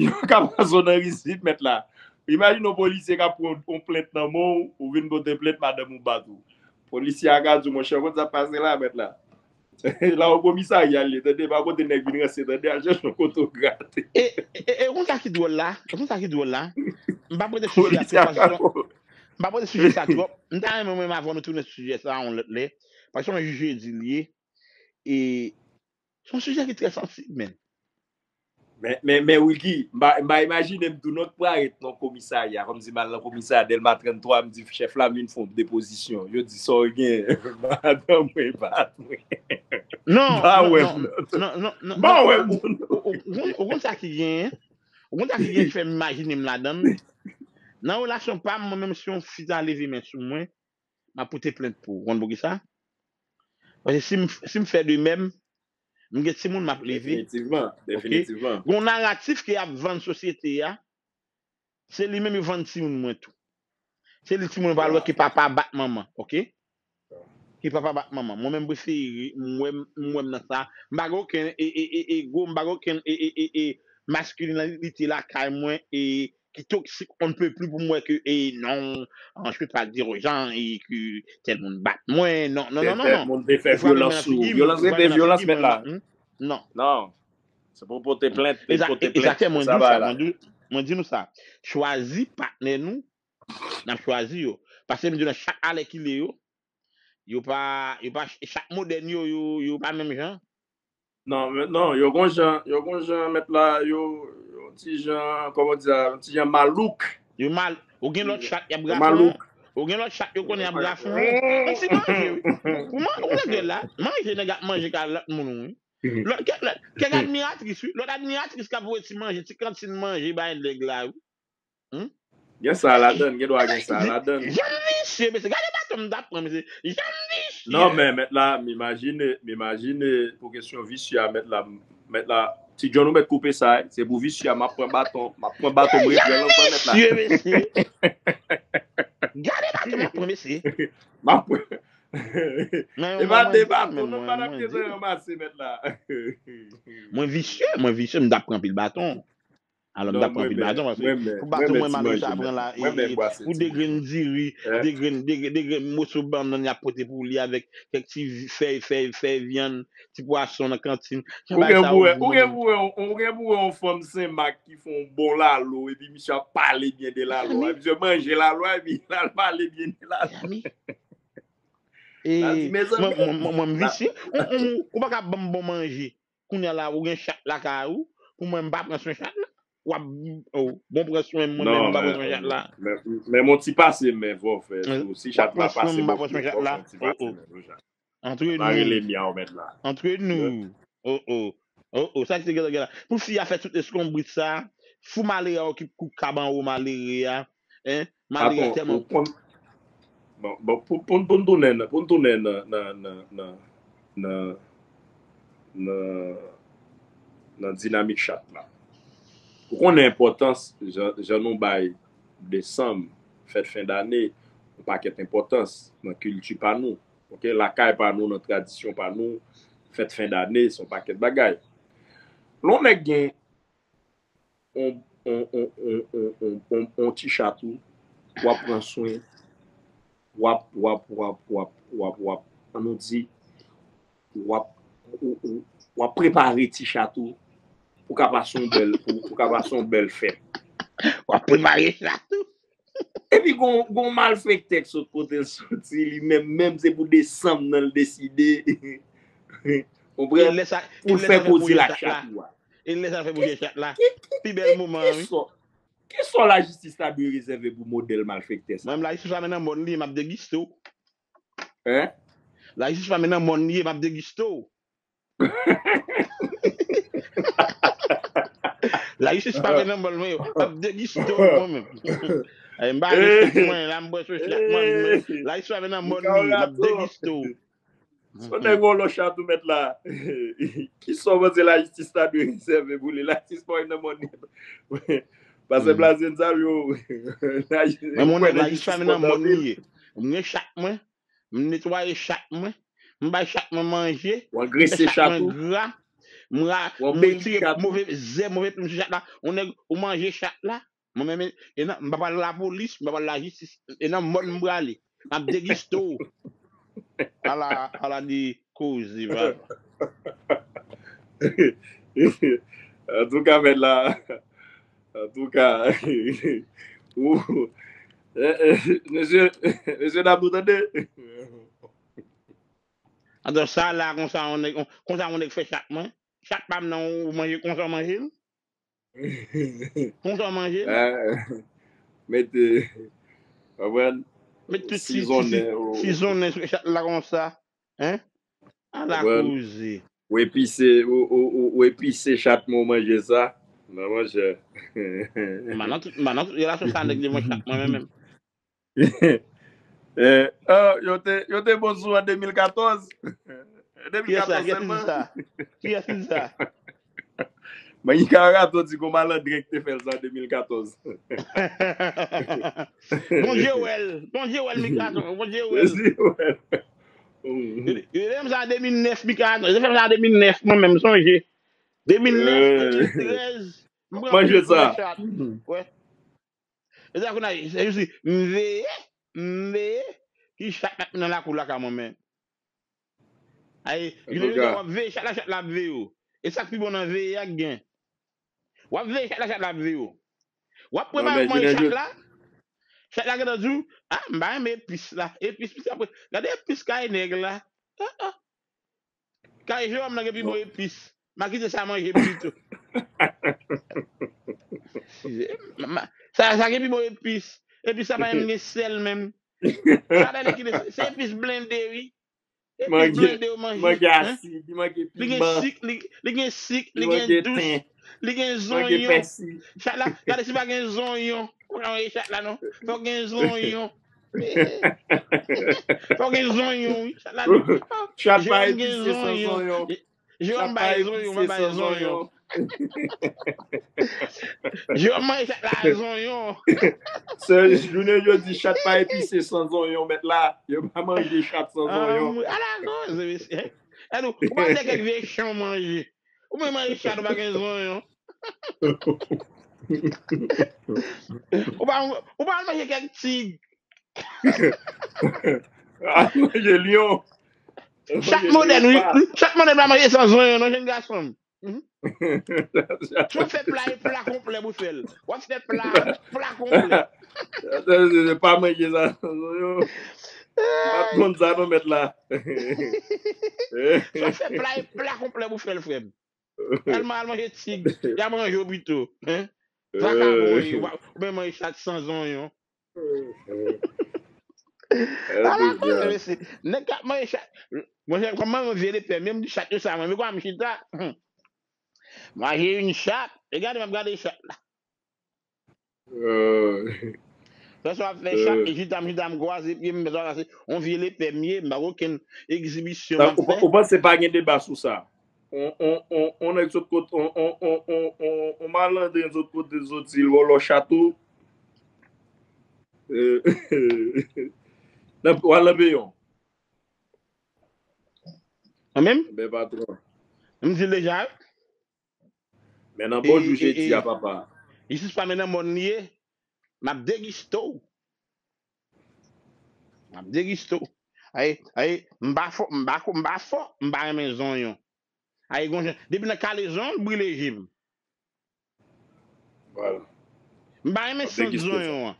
yo ka fason nan rizib, mèt la. Imajine yon polisye ka pran yon plent nan men w, ou vin pote plent, madanm ou bat ou. Polisye a ka di w, monchè, ou konn sa k pase la, mèt la. La, yon komisarya l ye, tande, pa kote nèg vin ranse, tande, al chèche yon kote w grate. E, e, e, e, ou konn sa ki dwòl la? Ou konn sa ki dwòl la? M pa prete sijè a Polisye a twòp, paske ka m pa prete sijè sa twòp. M ta renmen mwen m avè w nou tounen sou sijè sa yon lòt lè. Paske se yon jou jedi l ye. E se yon sijè ki trè sansib, men. Men, men, men Wilky, m pa, m pa imajine m tou non k pral ret nan komisarya, kòmsi m al nan komisarya Dèlma trannntwa, m di chèf la m vin fè yon depozisyon. Yo di sa w gen, madanm mwen bat mwen. Non, M pa non, wè non, m nan. Non, non, non, M pa non, wè m ou, nan. Ou, ou, ou, ou konn sa ki genyen? Ou konn sa ki genyen ki fè m imajine m ladan l? Nan relasyon pa m, mwen menm si yon fi ta leve men sou mwen, m ap pote plent pou ou. Ou konn poukisa? Paske si m, si m fè de menm, m gen timoun m ap leve. Definitivman, Ok? definitivman. Gon naratif ke y ap vann sosyete a, se li menm yo vann timoun mwen tou. Se li timoun yo pral wè ke papa bat manman, ok? Ke papa bat manman. Mwen menm prefere, m wè m, m wè m nan sa. M pa gen okenn e, e, e, ego, m pa gen okenn e, e, e, e, maskilinite lakay mwen e ki toksik on ne peut plus pou m wè ke e non, an, je peux pas dire aux gens e ke tèl moun bat mwen. Non, non, non, non, non. Moun te fè vyolans sou ou. Vyolans rete vyolans, mèt la. Non. Se pou pote plent, e pote plent. Egzakteman, mwen di nou sa, mwen di, mwen di nou sa. Chwazi patnè nou, n ap chwazi yo. Paske m di nou chak alèkile yo, yo pa, yo pa, chak modèn yo, yo, yo pa menm jan. Non, men non, yo gon jan, yo gon jan mèt la, yo, yo ti jan, kòman di sa, ti jan malouk. Yo mal, ou gen lòt chat y ap grafon. Ou gen lòt chat yo konnen y ap grafon. Yon ti manje, wi. Ou man-, ou regle la, manje nèg ap manje ka lòt moun, wi. Lòt, kè, lòt, kèk admiratris, wi. Lòt admiratris k ap voye ti manje, ti kantin manje bay nèg la, wi. Gen sa ladann, gen dwa gen sa ladann. Jan m visye, mesye. Gade baton m t ap pran, mesye. Jan m visye. Non, men mèt la, m imajine, m imajine pou kesyon visye a, mèt la, mèt la, Ti John, ou mèt koupe sa, wi. Se pou visye a, m ap pran baton, m ap pran baton, m regle l ankò, mèt la. Visye, mesye. Gade baton m ap pran, mesye. M ap pran. E pa de baton, non, m pa t ap gentan ranmase, mèt la. Mwen visye, mwen visye, m t ap pran pil baton. Alò, m t ap pran pil baton, paske pou baton mwen, m al chita pran la, e, e, pou de grenn diri, de grenn, de grenn, de grenn moso bannann y ap pote pou li avèk kèk ti fèy, fèy, fèy vyann, ti pwason nan kantin. Ou gen pou wè, ou gen pou wè, ou gen pou wè yon fanm Senmak ki fè yon bon lalo, epi misye ap pale byen de lalo a. Misye manje lalo a, epi l al pale byen de lalo. E, mwen, mwen, mwen, mwen visye. Ou, ou, ou pa ka ban m bon manje. Kounye a la, ou gen chat lakay ou, pou mwen, m pa pran swen chat la. W ap, oh, bon, pran swen mwen, men m pa pran swen chat la. Men, men, men yon ti pase men vò fè. Si chat la pase men vò fè, yon ti pase men vò chat. Antre nou. Pa rele myaw mèt la. Antre nou. Oh, oh. Oh, oh. Sa ki te gentan gen la. Pou fi a fè tout eskonbrit sa, fou malere a okip kou kab anwo malere a. Hein? Malere a tèlman. Bon, bon, pou, pou, pou n tounen nan, pou n tounen nan, nan, nan, nan, nan, nan dinamik chat la. Ou konnen enpòtans, jan, jan nou bay desanm, fèt fen dane, yon pakèt enpòtans nan kilti pa nou. Ok, lakay pa nou, nan tradisyon pa nou, fèt fen dane, se yon pakèt bagay. Lè yon nèg gen yon, yon, yon ti chat ou, w ap pran swen, w ap, w ap, w ap, w ap, w ap, w ap, ann nou di, w ap, ou, ou, w ap prepare ti chat ou pou ka pase yon bèl, pou, pou ka pase yon bèl fèt. W ap prepare chat ou. Epi gon, gon malfektè k sot kote l soti, li menm, menm se pou desanm nan l deside. Konprann? Pou l fè koze l ak chat ou a. E lè sa fè bouje chat la. Pi bèl moman an, wi. Ki sò lajistis ta dwe rezève pou modèl malfektè sa? Mwen menm, lajistis pa men nan mòn li ye, m ap degiste w. Hein? Lajistis pa men nan mòn li ye, m ap degiste w. Lajistis pa men nan mòn mwen yo, m ap degiste w mwen menm. Ay, m pa ale sou mwen, la m bwè sou chat mwen, men lajistis pa men nan mòn li, m ap degiste w. Si yon nèg vòlò chat ou mèt la, ki sa w panse lajistis ta dwe rezève pou li? Lajistis pa wè nan mòn li. Pastè Blaze n salye w. Mwen, mwen, lajistis pa nan mòn li ye. M gen chat mwen, m netwaye chat mwen, m bay chat mwen manje, m fè chat mwen gra, m ra, m retire move zè, move plim sou chat la. Yon nèg, ou manje chat la, mwen menm, e nan, m pa pral lapolis, m pa pral lajistis, e nan mòn m prale. M ap degiste w. Ala, ala de koze, papa. Antouka, mèt la, antouka, ou, eh, eh, mesye, mesye dam, nou tande? Atò, sa la, konsa, yon nèg, konsa, yon nèg fè chat mwen. Chat pa m nan, ou manje konsa, w manje l? Konsa w manje l? Ah, mete, konprann? Met tout ti, ti, ti, sizonnen sou chat la konsa. Hein? Ala koze. Ou epise, ou, ou, ou, ou epise chat mwen, w manje sa. Non, monchè. M pa nan tout, m pa nan tout relasyon sa nèg devan chat mwen menm. Eh, ah, yo te, yo te bon sou an de mil katòz. De mil katòz sèlman. Kiyès ki di sa? Mika Rato di gon malandren ki te fè l sa an de mil katòz. Bondye wè l. Bondye wè l, Mika Rato. Bondye wè l. Bondye wè l. Yo te fè m sa an de mil nèf, Mika Rato. Yo te fè m sa an de mil nèf, mwen menm, sonje. De mil nèf, de mil trèz. M pran plis pran chat. Wè. E sa kounye a, se jis m veye, m veye, ki chat k ap nan lakou lakay mwen menm. Ay, w ap veye chat la, chat la ap veye w. E sa k pi bon nan veye a k gen. W ap veye chat la, chat la ap veye w. W ap prepare pou manje chat la, chat la gentan di w, ah, m pa renmen epis la. Epis, epis apre. Gade epis kay nèg la. Ah, ah. Kay Jewòm nan gen pi bon epis. M a kite sa manje m pito. Ma, ma, sa, sa gen pi bon epis. Epis sa pa menm gen sèl menm. Sa pa menm kite, se epis blende, wi. Epis blende yo manje. Manje asid, li manje piman. Li gen sik, li, li gen sik, li gen dous, li gen zonyon. Chat la, gade si pa gen zonyon. Ou pa manje chat la, non. Fòk gen zonyon. Fòk gen zonyon, wi. Chat la, chat pa epise san zonyon. Jewòm bay zonyon, mwen bay zonyon. Jewòm manje chat la zonyon. Sè jounen jodi, chat pa epise san zonyon, mèt la. Yo pa manje chat san zonyon. Ala koze, mesye. Gade, ou pa wè kèk vye chan manje. Ou menm manje chat, ou pa gen zonyon. Ou pa, ou pa manje kèk tig. Al manje lyon. Chat modèn, wi. Chat modèn pa manje san zonyon, non, jèn gason m. Si w ap fè pla, e pla konplè pou w fè l. W ap fè pla, pla konplè. Pa manje sa san zonyon. M pa t konn sa, non, mèt la. Si w ap fè pla, e pla konplè pou w fè l, frè m. Al, al manje tig. Y a manje w pito. Hein? Vakabon w ye. Ou pa- ou menm manje chat san zonyon. Ala koze, mesye. Nèg k ap manje chat. Monchè, kòman yon vye lepè, menm di chat yo sa, mwen, men kwa m chita. Manje yon chat. E gade, m ap gade chat la. Lè sa w ap fè chat, e chita m, chita m kwaze pye m, lè sa w ap pase, yon vye lepè m ye, m pa gen okenn egzibisyon m ap fè. Ou panse pa gen deba sou sa? On, on, on, on nèg sot kote, on, on, on, on, on, on malandren sot kote l soti, l vòlò chat ou. Nan, w al nan peyon. Mwen menm? Ben patron. M di l deja, wi. Men nan bon jou jedi a, papa. Jistis pa men nan mòn li ye. M ap degiste w. M ap degiste w. Ay, ay, m pa fò, m pa ko- m pa fò, m pa renmen zonyon. Ay, gon jan, depi nan kale zonyon, l brile je m. Vwala. M pa renmen sant zonyon an.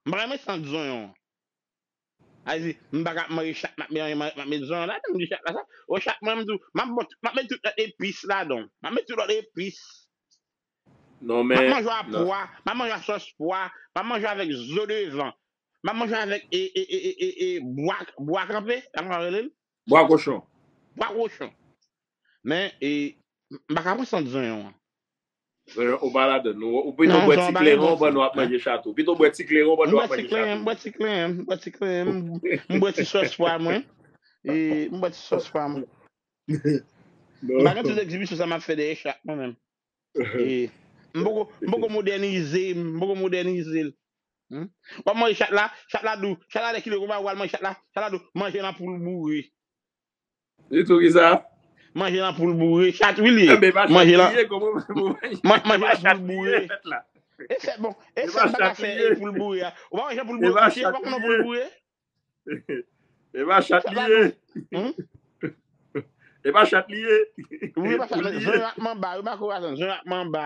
M pa renmen sant zonyon an. A di, m pa ka manje chat, m ap met, m ap met zonyon ladan, m di chat la sa. O chat, mwen, m di w, m ap bò tout, m ap met tout lòt epis ladan. M ap met tout lòt epis. Non, men. M ap manje a pwa, m ap manje a sòs pwa, m ap manje avèk zo devan. M ap manje avèk e, e, e, e, e, e bwa, bwa kanpe, sa m ka rele l? Bwa kochon. Bwa kochon. Men, e, m pa ka pran sant zonyon an. Zonyon, ou pa ladan. Nou, ou pito bwè ti kleren, ou ban nou ap manje chat ou. Pito bwè ti kleren, ou ban nou ap manje chat ou. M bwè ti kleren, m bwè ti kleren, m bwè ti kleren, m bwè ti sòs pwa mwen. E, m bwè ti sòs pwa mwen. M pa gen tout egzibisyon sa m ap fè dèyè chat mwen menm. E, m poko, m poko modènize, m poko modènize l. Hmm? W ap manje chat la, chat la di w, chat la lè kilè konpa w al manje chat la, chat la di w, manje nan poul boure. Li di w kisa? Manje nan poul boure, chat wi li ye. Manje nan, manje nan poul boure. E fè bon, e fè m pa ka fè e poul boure a. Ou pa wè jan poul boure kouche, ou pa konn poul boure? E pa chat li ye. E pa chat li ye. Wi, e pa chat li ye. Zonyon ak manba, wi, Marco Raton, zonyon ak manba.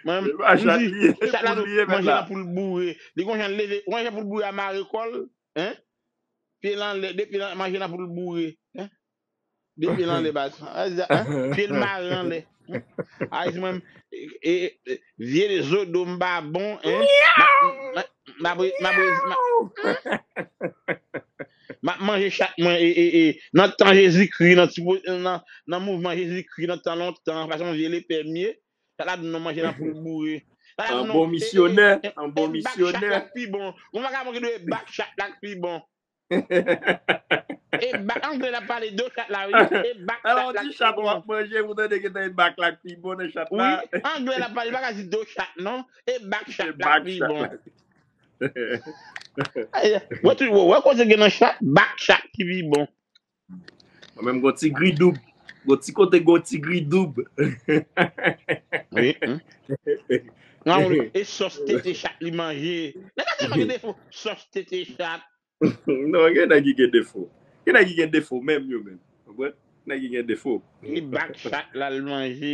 Mwen, e pa chat li ye, chat la poul li ye, manje nan poul boure. Li gon jan l leve, ou wè jan poul boure a mare kò l, hein? Pye l anlè, de pye l an- manje nan poul boure, hein? De pye l anlè baz. Pye l mare anlè. Ay, mwen, e, e, vye zo do m pa bon, hein? M ap, m ap, m ap, m ap, m ap, m ap manje chat mwen, e, e, e, nan tan Jezikri, nan ti, nan, nan mouvman Jezikri, nan tan lontan, paske yon vye lepè m ye. Chat la di m non, manje nan poul boure. An bon misyonè, an bon misyonè. E bak chat la k pi bon. Ou pa ka manke de e bak chat la k pi bon. E bak, anglè l ap pale do chat la, wi. E bak chat la k pi bon. Alò, w di chat w ap manje, ou tande gentan e bak la k pi bon nan chat la. Wi, anglè l ap pale, pa ka di do chat, non. E bak chat la k pi bon. Wè, wè kote gen nan chat, bak chat ki pi bon. Mwen menm gon ti gri doub. Gon ti kote gon ti gri doub. Wi. E sòs tete chat li manje. Nèg la tèlman gen defo. Sòs tete chat. Non, gen nèg ki gen defo. Gen nèg ki gen defo menm yo menm. Konprann? Nèg ki gen defo. E bak chat la l manje.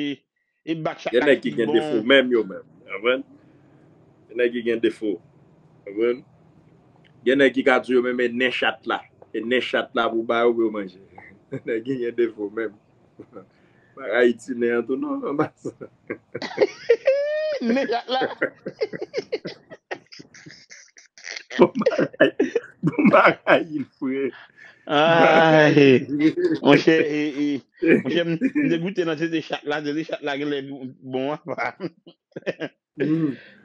E bak chat la ki pi bon. Gen nèg ki gen defo menm yo menm. Konprann? Gen nèg ki gen defo. Konprann? Gen nèg ki ka di yo menm e nen chat la. E nen chat la pou ba yo pou yo manje. Nèg ki gen defo menm. Pa Ayiti nen an tou non, anba sa. Nen chat la. Bon bagay, bon bagay, frè. Ay, monchè, e, e, monchè, m, m te goute nan tete chat la, tete chat la genlè bon apa.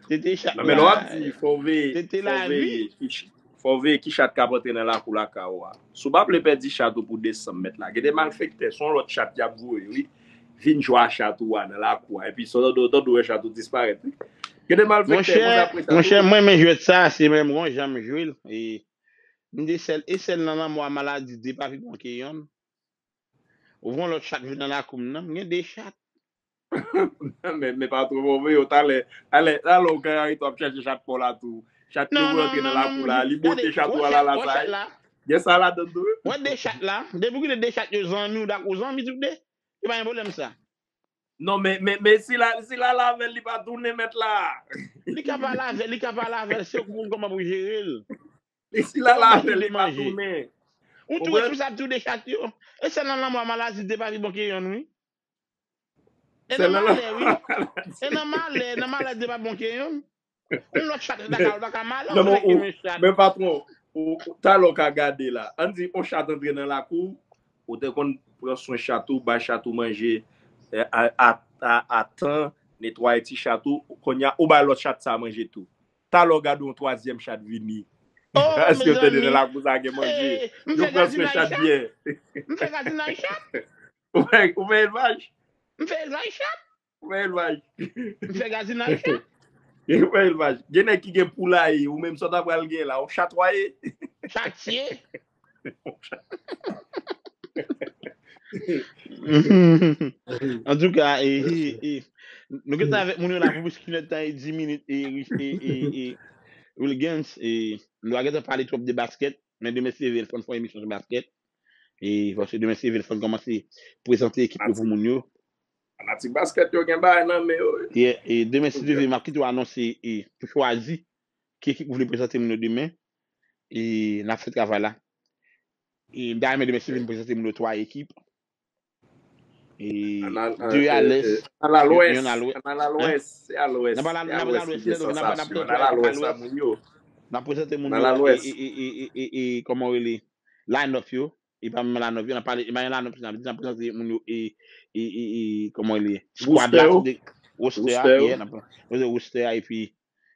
Tete chat la. Non, men lè w ap di, fò w veye, fò w veye ki ch-, fò w veye ki chat k ap antre nan lakou lakay ou a. Si w pa vle pèdi chat ou pou desanm mèt la, gen de malfektè, se yon lòt chat y ap voye, wi. Vin jwe a chat ou a nan lakou a. Epi si w tande w tande w wè chat ou disparèt, wi. Gen de malfektè, monchè, mwen, mwen renmen jwèt sa, se menm yon jan m jwe l. E m de sèl, e sèl nan lanmò a maladi de pa pi bon ke yonn. Ou wè yon lòt chat vin nan lakou m nan, m gen de chat. Men, men patwon, mwen voye w talè. Talè, talè w ka arete w ap chache chat pa w la tou. Chat yo pou rantre nan lakou la, li bote chat ou a la, la sa. Gen sa ladann tou, wi. Wè de chat la, depi w kite de chat yo zanmi w, dak ou zanmi tou de. Se pa gen pwoblèm sa. Non, men, men, men si la, si l al avè l, li pa tounen mèt la. Li ka pale avè l, li ka pale avè l, se ou ki konn kòman pou jere l. E si l al avè l, li pa tounen. Ou tou responsab tou de chat yo. E sèl nan lanmò a maladi de pa pi bon ke yonn, wi. E nan malè, wi. E nan malè, nan malè de pa bon ke youn. Yon lòt chat lakay ou pa ka malè, ou rete menm chat. Men patwon, talè w ka gade la. Ann di yon chat antre nan lakou w, ou te konn pran swen chat ou, bay chat ou manje a tan, netwaye ti chat ou, kounye a ou bay lòt chat sa manje tou. Talè w gade yon twazyèm chat vini. Èske w tande nan lakou sa gen manje? Yo pran swen chat byen. M fè gadinay chat. Ou fè elvaj? M fè elvaj chat. Ou fè elvaj. M fè gadinay chat. Ou fè elvaj. Gen nèg ki gen poulaye, ou menm sa w ta pral gen la, ou chatwaye. Chatye. Antouka, nou gentan avèk moun yo la pou plis ki nèt tan e di minit e, e, e, e Wilgens, e nou a gentan pale twòp de baskèt, men demen se leve l fò n fè yon emisyon sou baskèt. E paske demen se leve l fò n kòmanse prezante ekip yo pou moun yo. Fanatik baskèt yo gen bagay nan men yo. Yeah, e demen se leve m ap kite w anonse e pou chwazi ki ekip ou vle prezante moun yo demen. E n ap fè travay la. E m ta renmen demen se leve m prezante moun yo twa ekip. E de a lès, yon a lwès. An al a lwès, se a lwès. N ap al a lwès, n ap al a lwès, n ap al a lwès. N ap prezante moun yo e, e, e, e, e, e, kòman w rele, line-up yo. E pa menm line-up yo, n ap pale, e pa gen line-up, n ap di n ap prezante moun yo e, e, e, e, kòman w rele, squad la, roster a, yeah, n ap prezante roster a, epi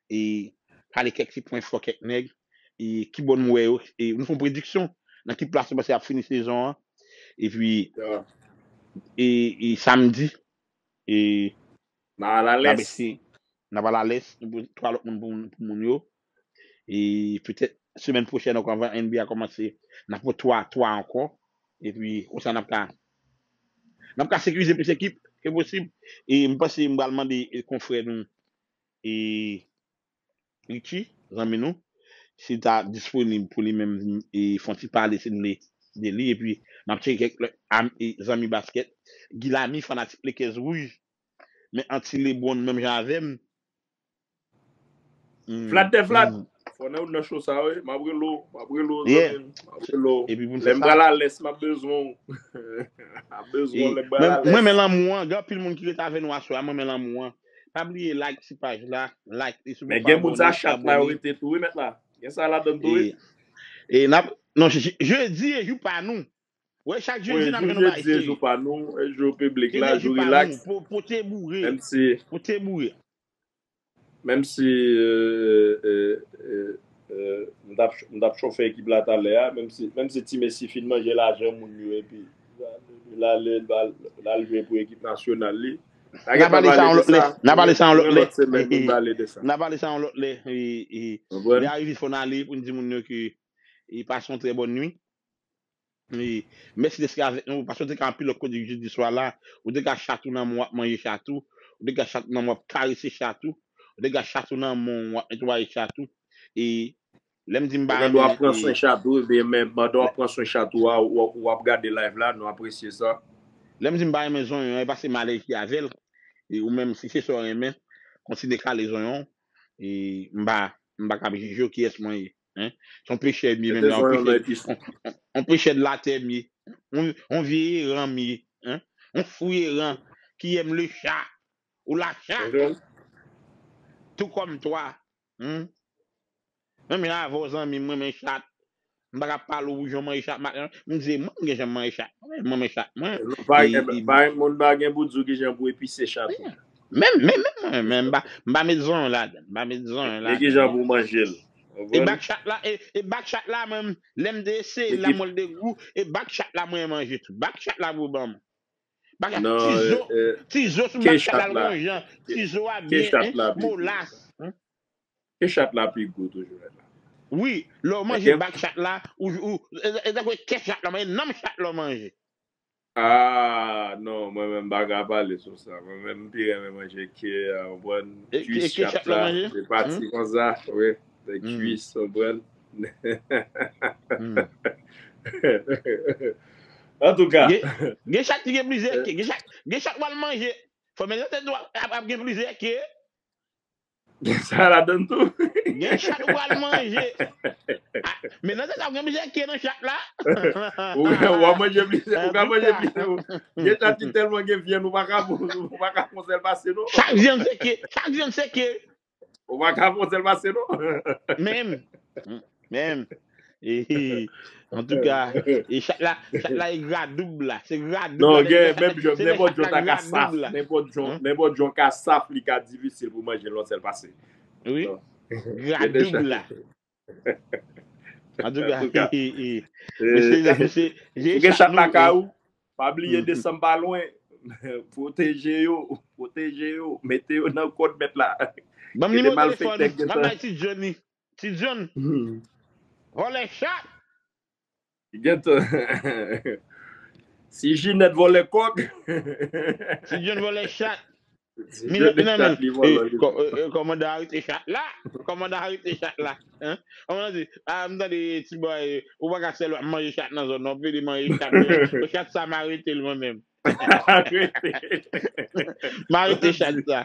e pale kèk ti pwen fò kèk nèg, e ki bò nou wè yo, e nou fè yon prediksyon nan ki plas nou panse ap fini sezon an. Epi e, e samdi, e n ap eseye, n ap al a lès, nou pran twa lòt moun pou, pou moun yo. E petèt semèn pwochèn ankò, anvan N B A kòmanse, n ap pran twa, twa ankò. Epi konsa n ap ka, n ap ka sekirize plis ekip ke posib. E m panse m pral mande, e, konfrè nou, e Richie, zanmi nou, si l ta disponib pou li menm, e fè yon ti pale, si l vle, de li. Epi m ap tcheke kèk lòt, e, zanmi baskèt. Guy Lamy, fanatik Lakers wouj, men anti LeBron menm jan avè m. Flat de flat. Fò nan, nan cho sa, wi. M ap rele w, m ap rele w, zanmi m. M ap rele w. Lè m pral a lès, m ap bezwen w. M ap bezwen w lè m pral a lès. Mwen, men lanmou an, gen anpil moun ki rete avè nou aswè a, mwen, men lanmou an. Pa bliye like ti paj la, like li si w poko abòne, abòne. Men gen moun sa chat la yo rete tou, wi, mèt la. Gen sa ladann tou, wi. E, e n ap, non, jedi e jou pa nou. Wi, chak jedi n ap gen yon bagay serye. Jou piblik la, jou rilaks. Pote boure. Menm si, pote boure. Menm si, e, e, e, e, m t ap, m t ap chofe ekip la talè a, menm si, menm si Ti Messi fin manje lajan moun yo, epi l ale, l al, l al jwe pou ekip nasyonal li. N a pale sa yon lòt lè. N a pale sa yon lòt lè. N a pale sa yon lòt lè. E, e, lè a rive, fò n ale pou n di moun yo ke, e, pase yon trè bòn nwi. E mèsi dèske avèk nou, paske w te ka anpil lòt kote jedi swa la, ou te ka chat ou nan men w ap manje chat ou, ou te ka chat ou nan men w ap karese chat ou, ou te ka chat ou nan men w ap netwaye chat ou. E lè m di m pa renmen, w ap pran swen chat ou, ebyen, men pandan w ap pran swen chat ou a, w, w ap gade live la, nou apresye sa. Lè m di m pa renmen zonyon an, e paske m alèji avè l. E ou menm, si se sa w renmen, kontinye kale zonyon w. E m pa, m pa ka jije w kiyès mwen ye. Hein? Se yon pechè m ye menm la, yon pechè, yon, yon, yon pechè de latè m ye. Yon, yon vye eran m ye. Hein? Yon fou eran ki èm le chat ou la chat. Tou kòm twa. Hein? Menm jan avè w zanmi m, mwen renmen chat. M pa ka pale w jan manje chat. M di, mwen, m gen jan manje chat. Mwen renmen chat. Mwen, e, e, pa gen moun pa gen pou di w ki jan pou epise chat ou. Menm, menm, menm, mwen, men m pa, m pa met zonyon ladan. M pa met zonyon ladan. E ki jan pou manje l? E bak chat la, e, e bak chat la, menm, lè m te eseye l, la mwen l te gou, e bak chat la, mwen manje tou. Bak chat la pou ban m. Bak chat, ti zo, ti zo sou bak chat la, l gon jan. Ti zo a byen, hein, molas. Hein? Ke chat la pi gou toujou, la? Wi, lè w manje bak chat la, ou, ou, e, e, e, ke chat la manje, nanm chat la manje. Ah, non, mwen menm m pa ka pale sou sa. Mwen menm m pi renmen manje ke, a, w konprann, kuis chat la, se pati konsa, wi, se kuis, w konprann. Antouka. Gen, gen chat ki gen plizyè ke, gen chat, gen chat w al manje. Fò men tèt ou ap, ap gen plizyè ke. Gen sa ladann tou. Gen chat ou pral manje. A, Men nan sa, w gen plizyè ke nan chat la. Ou w ap manje plizyè, ou ka manje plizyè. Gen chat ki tèlman gen vyann, ou pa ka, ou pa ka fè yon sèl pase, non. Chak vyann se ke, chak vyann se ke. Ou pa ka fè yon sèl pase, non. Menm, menm. Antouka, e chat la, chat la e gradoub la. Se gradoub Non, la. Gen menm jan, nenpòt jan ta ka saf. Nenpòt jan, nenpòt jan ka saf, li ka difisil pou manje l yon sèl pase. Wi. Gradoub la. Antouka, Ou gen chat lakay ou, pa bliye desann pa lwen. Pwoteje yo, pwoteje yo, mete yo nan kòd mèt la. Ban m nimewo telefòn, m ap bay Ti Johnny. Ti John. Vòlè chat. Gentan. Si Jinèt vòlè kòk. Si John vòlè chat. Si Jinèt chat li vòlè. Kòmandan arete chat la. Kòmandan arete chat la. Kòmandan di, ah, m tande ti bòy, ou pa ka sèl w ap manje chat nan zòn nan, w pede manje chat. Chat sa m arete l mwen menm. M arete chat sa.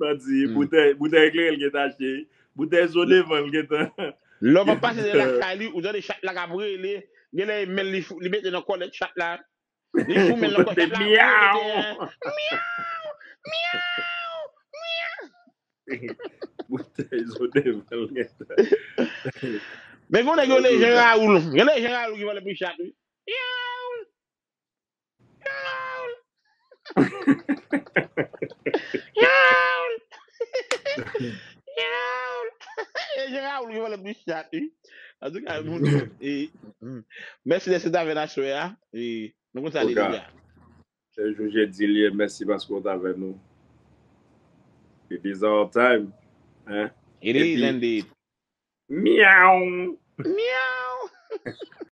Mwen di, boutèy, boutèy eklere l gentan achte. Boutèy zo devan l gentan. Lè w ap pase de lakay li, ou tande chat la k ap rele. Genlè e men l li mete nan kòlèt chat la. Li fou men l nan kòlèt chat la. Myaw. Myaw. Myaw. Boutèy zo devan l gentan. Men gen nèg yo le Jan Raoul. Gen le Jan Raoul ki vòlè pi chat wi. Myaw. Myaw. Myaw. Myaw. E Jan Raoul ki vòlè pi chat wi. Antouka, moun, e, mèsi dèske w t avè n aswè a. E, nou konn sa li deja. Se jou jedi li ye, mèsi paske w t avè nou. It is our time. Hein? It is indeed. Myaw. Myaw.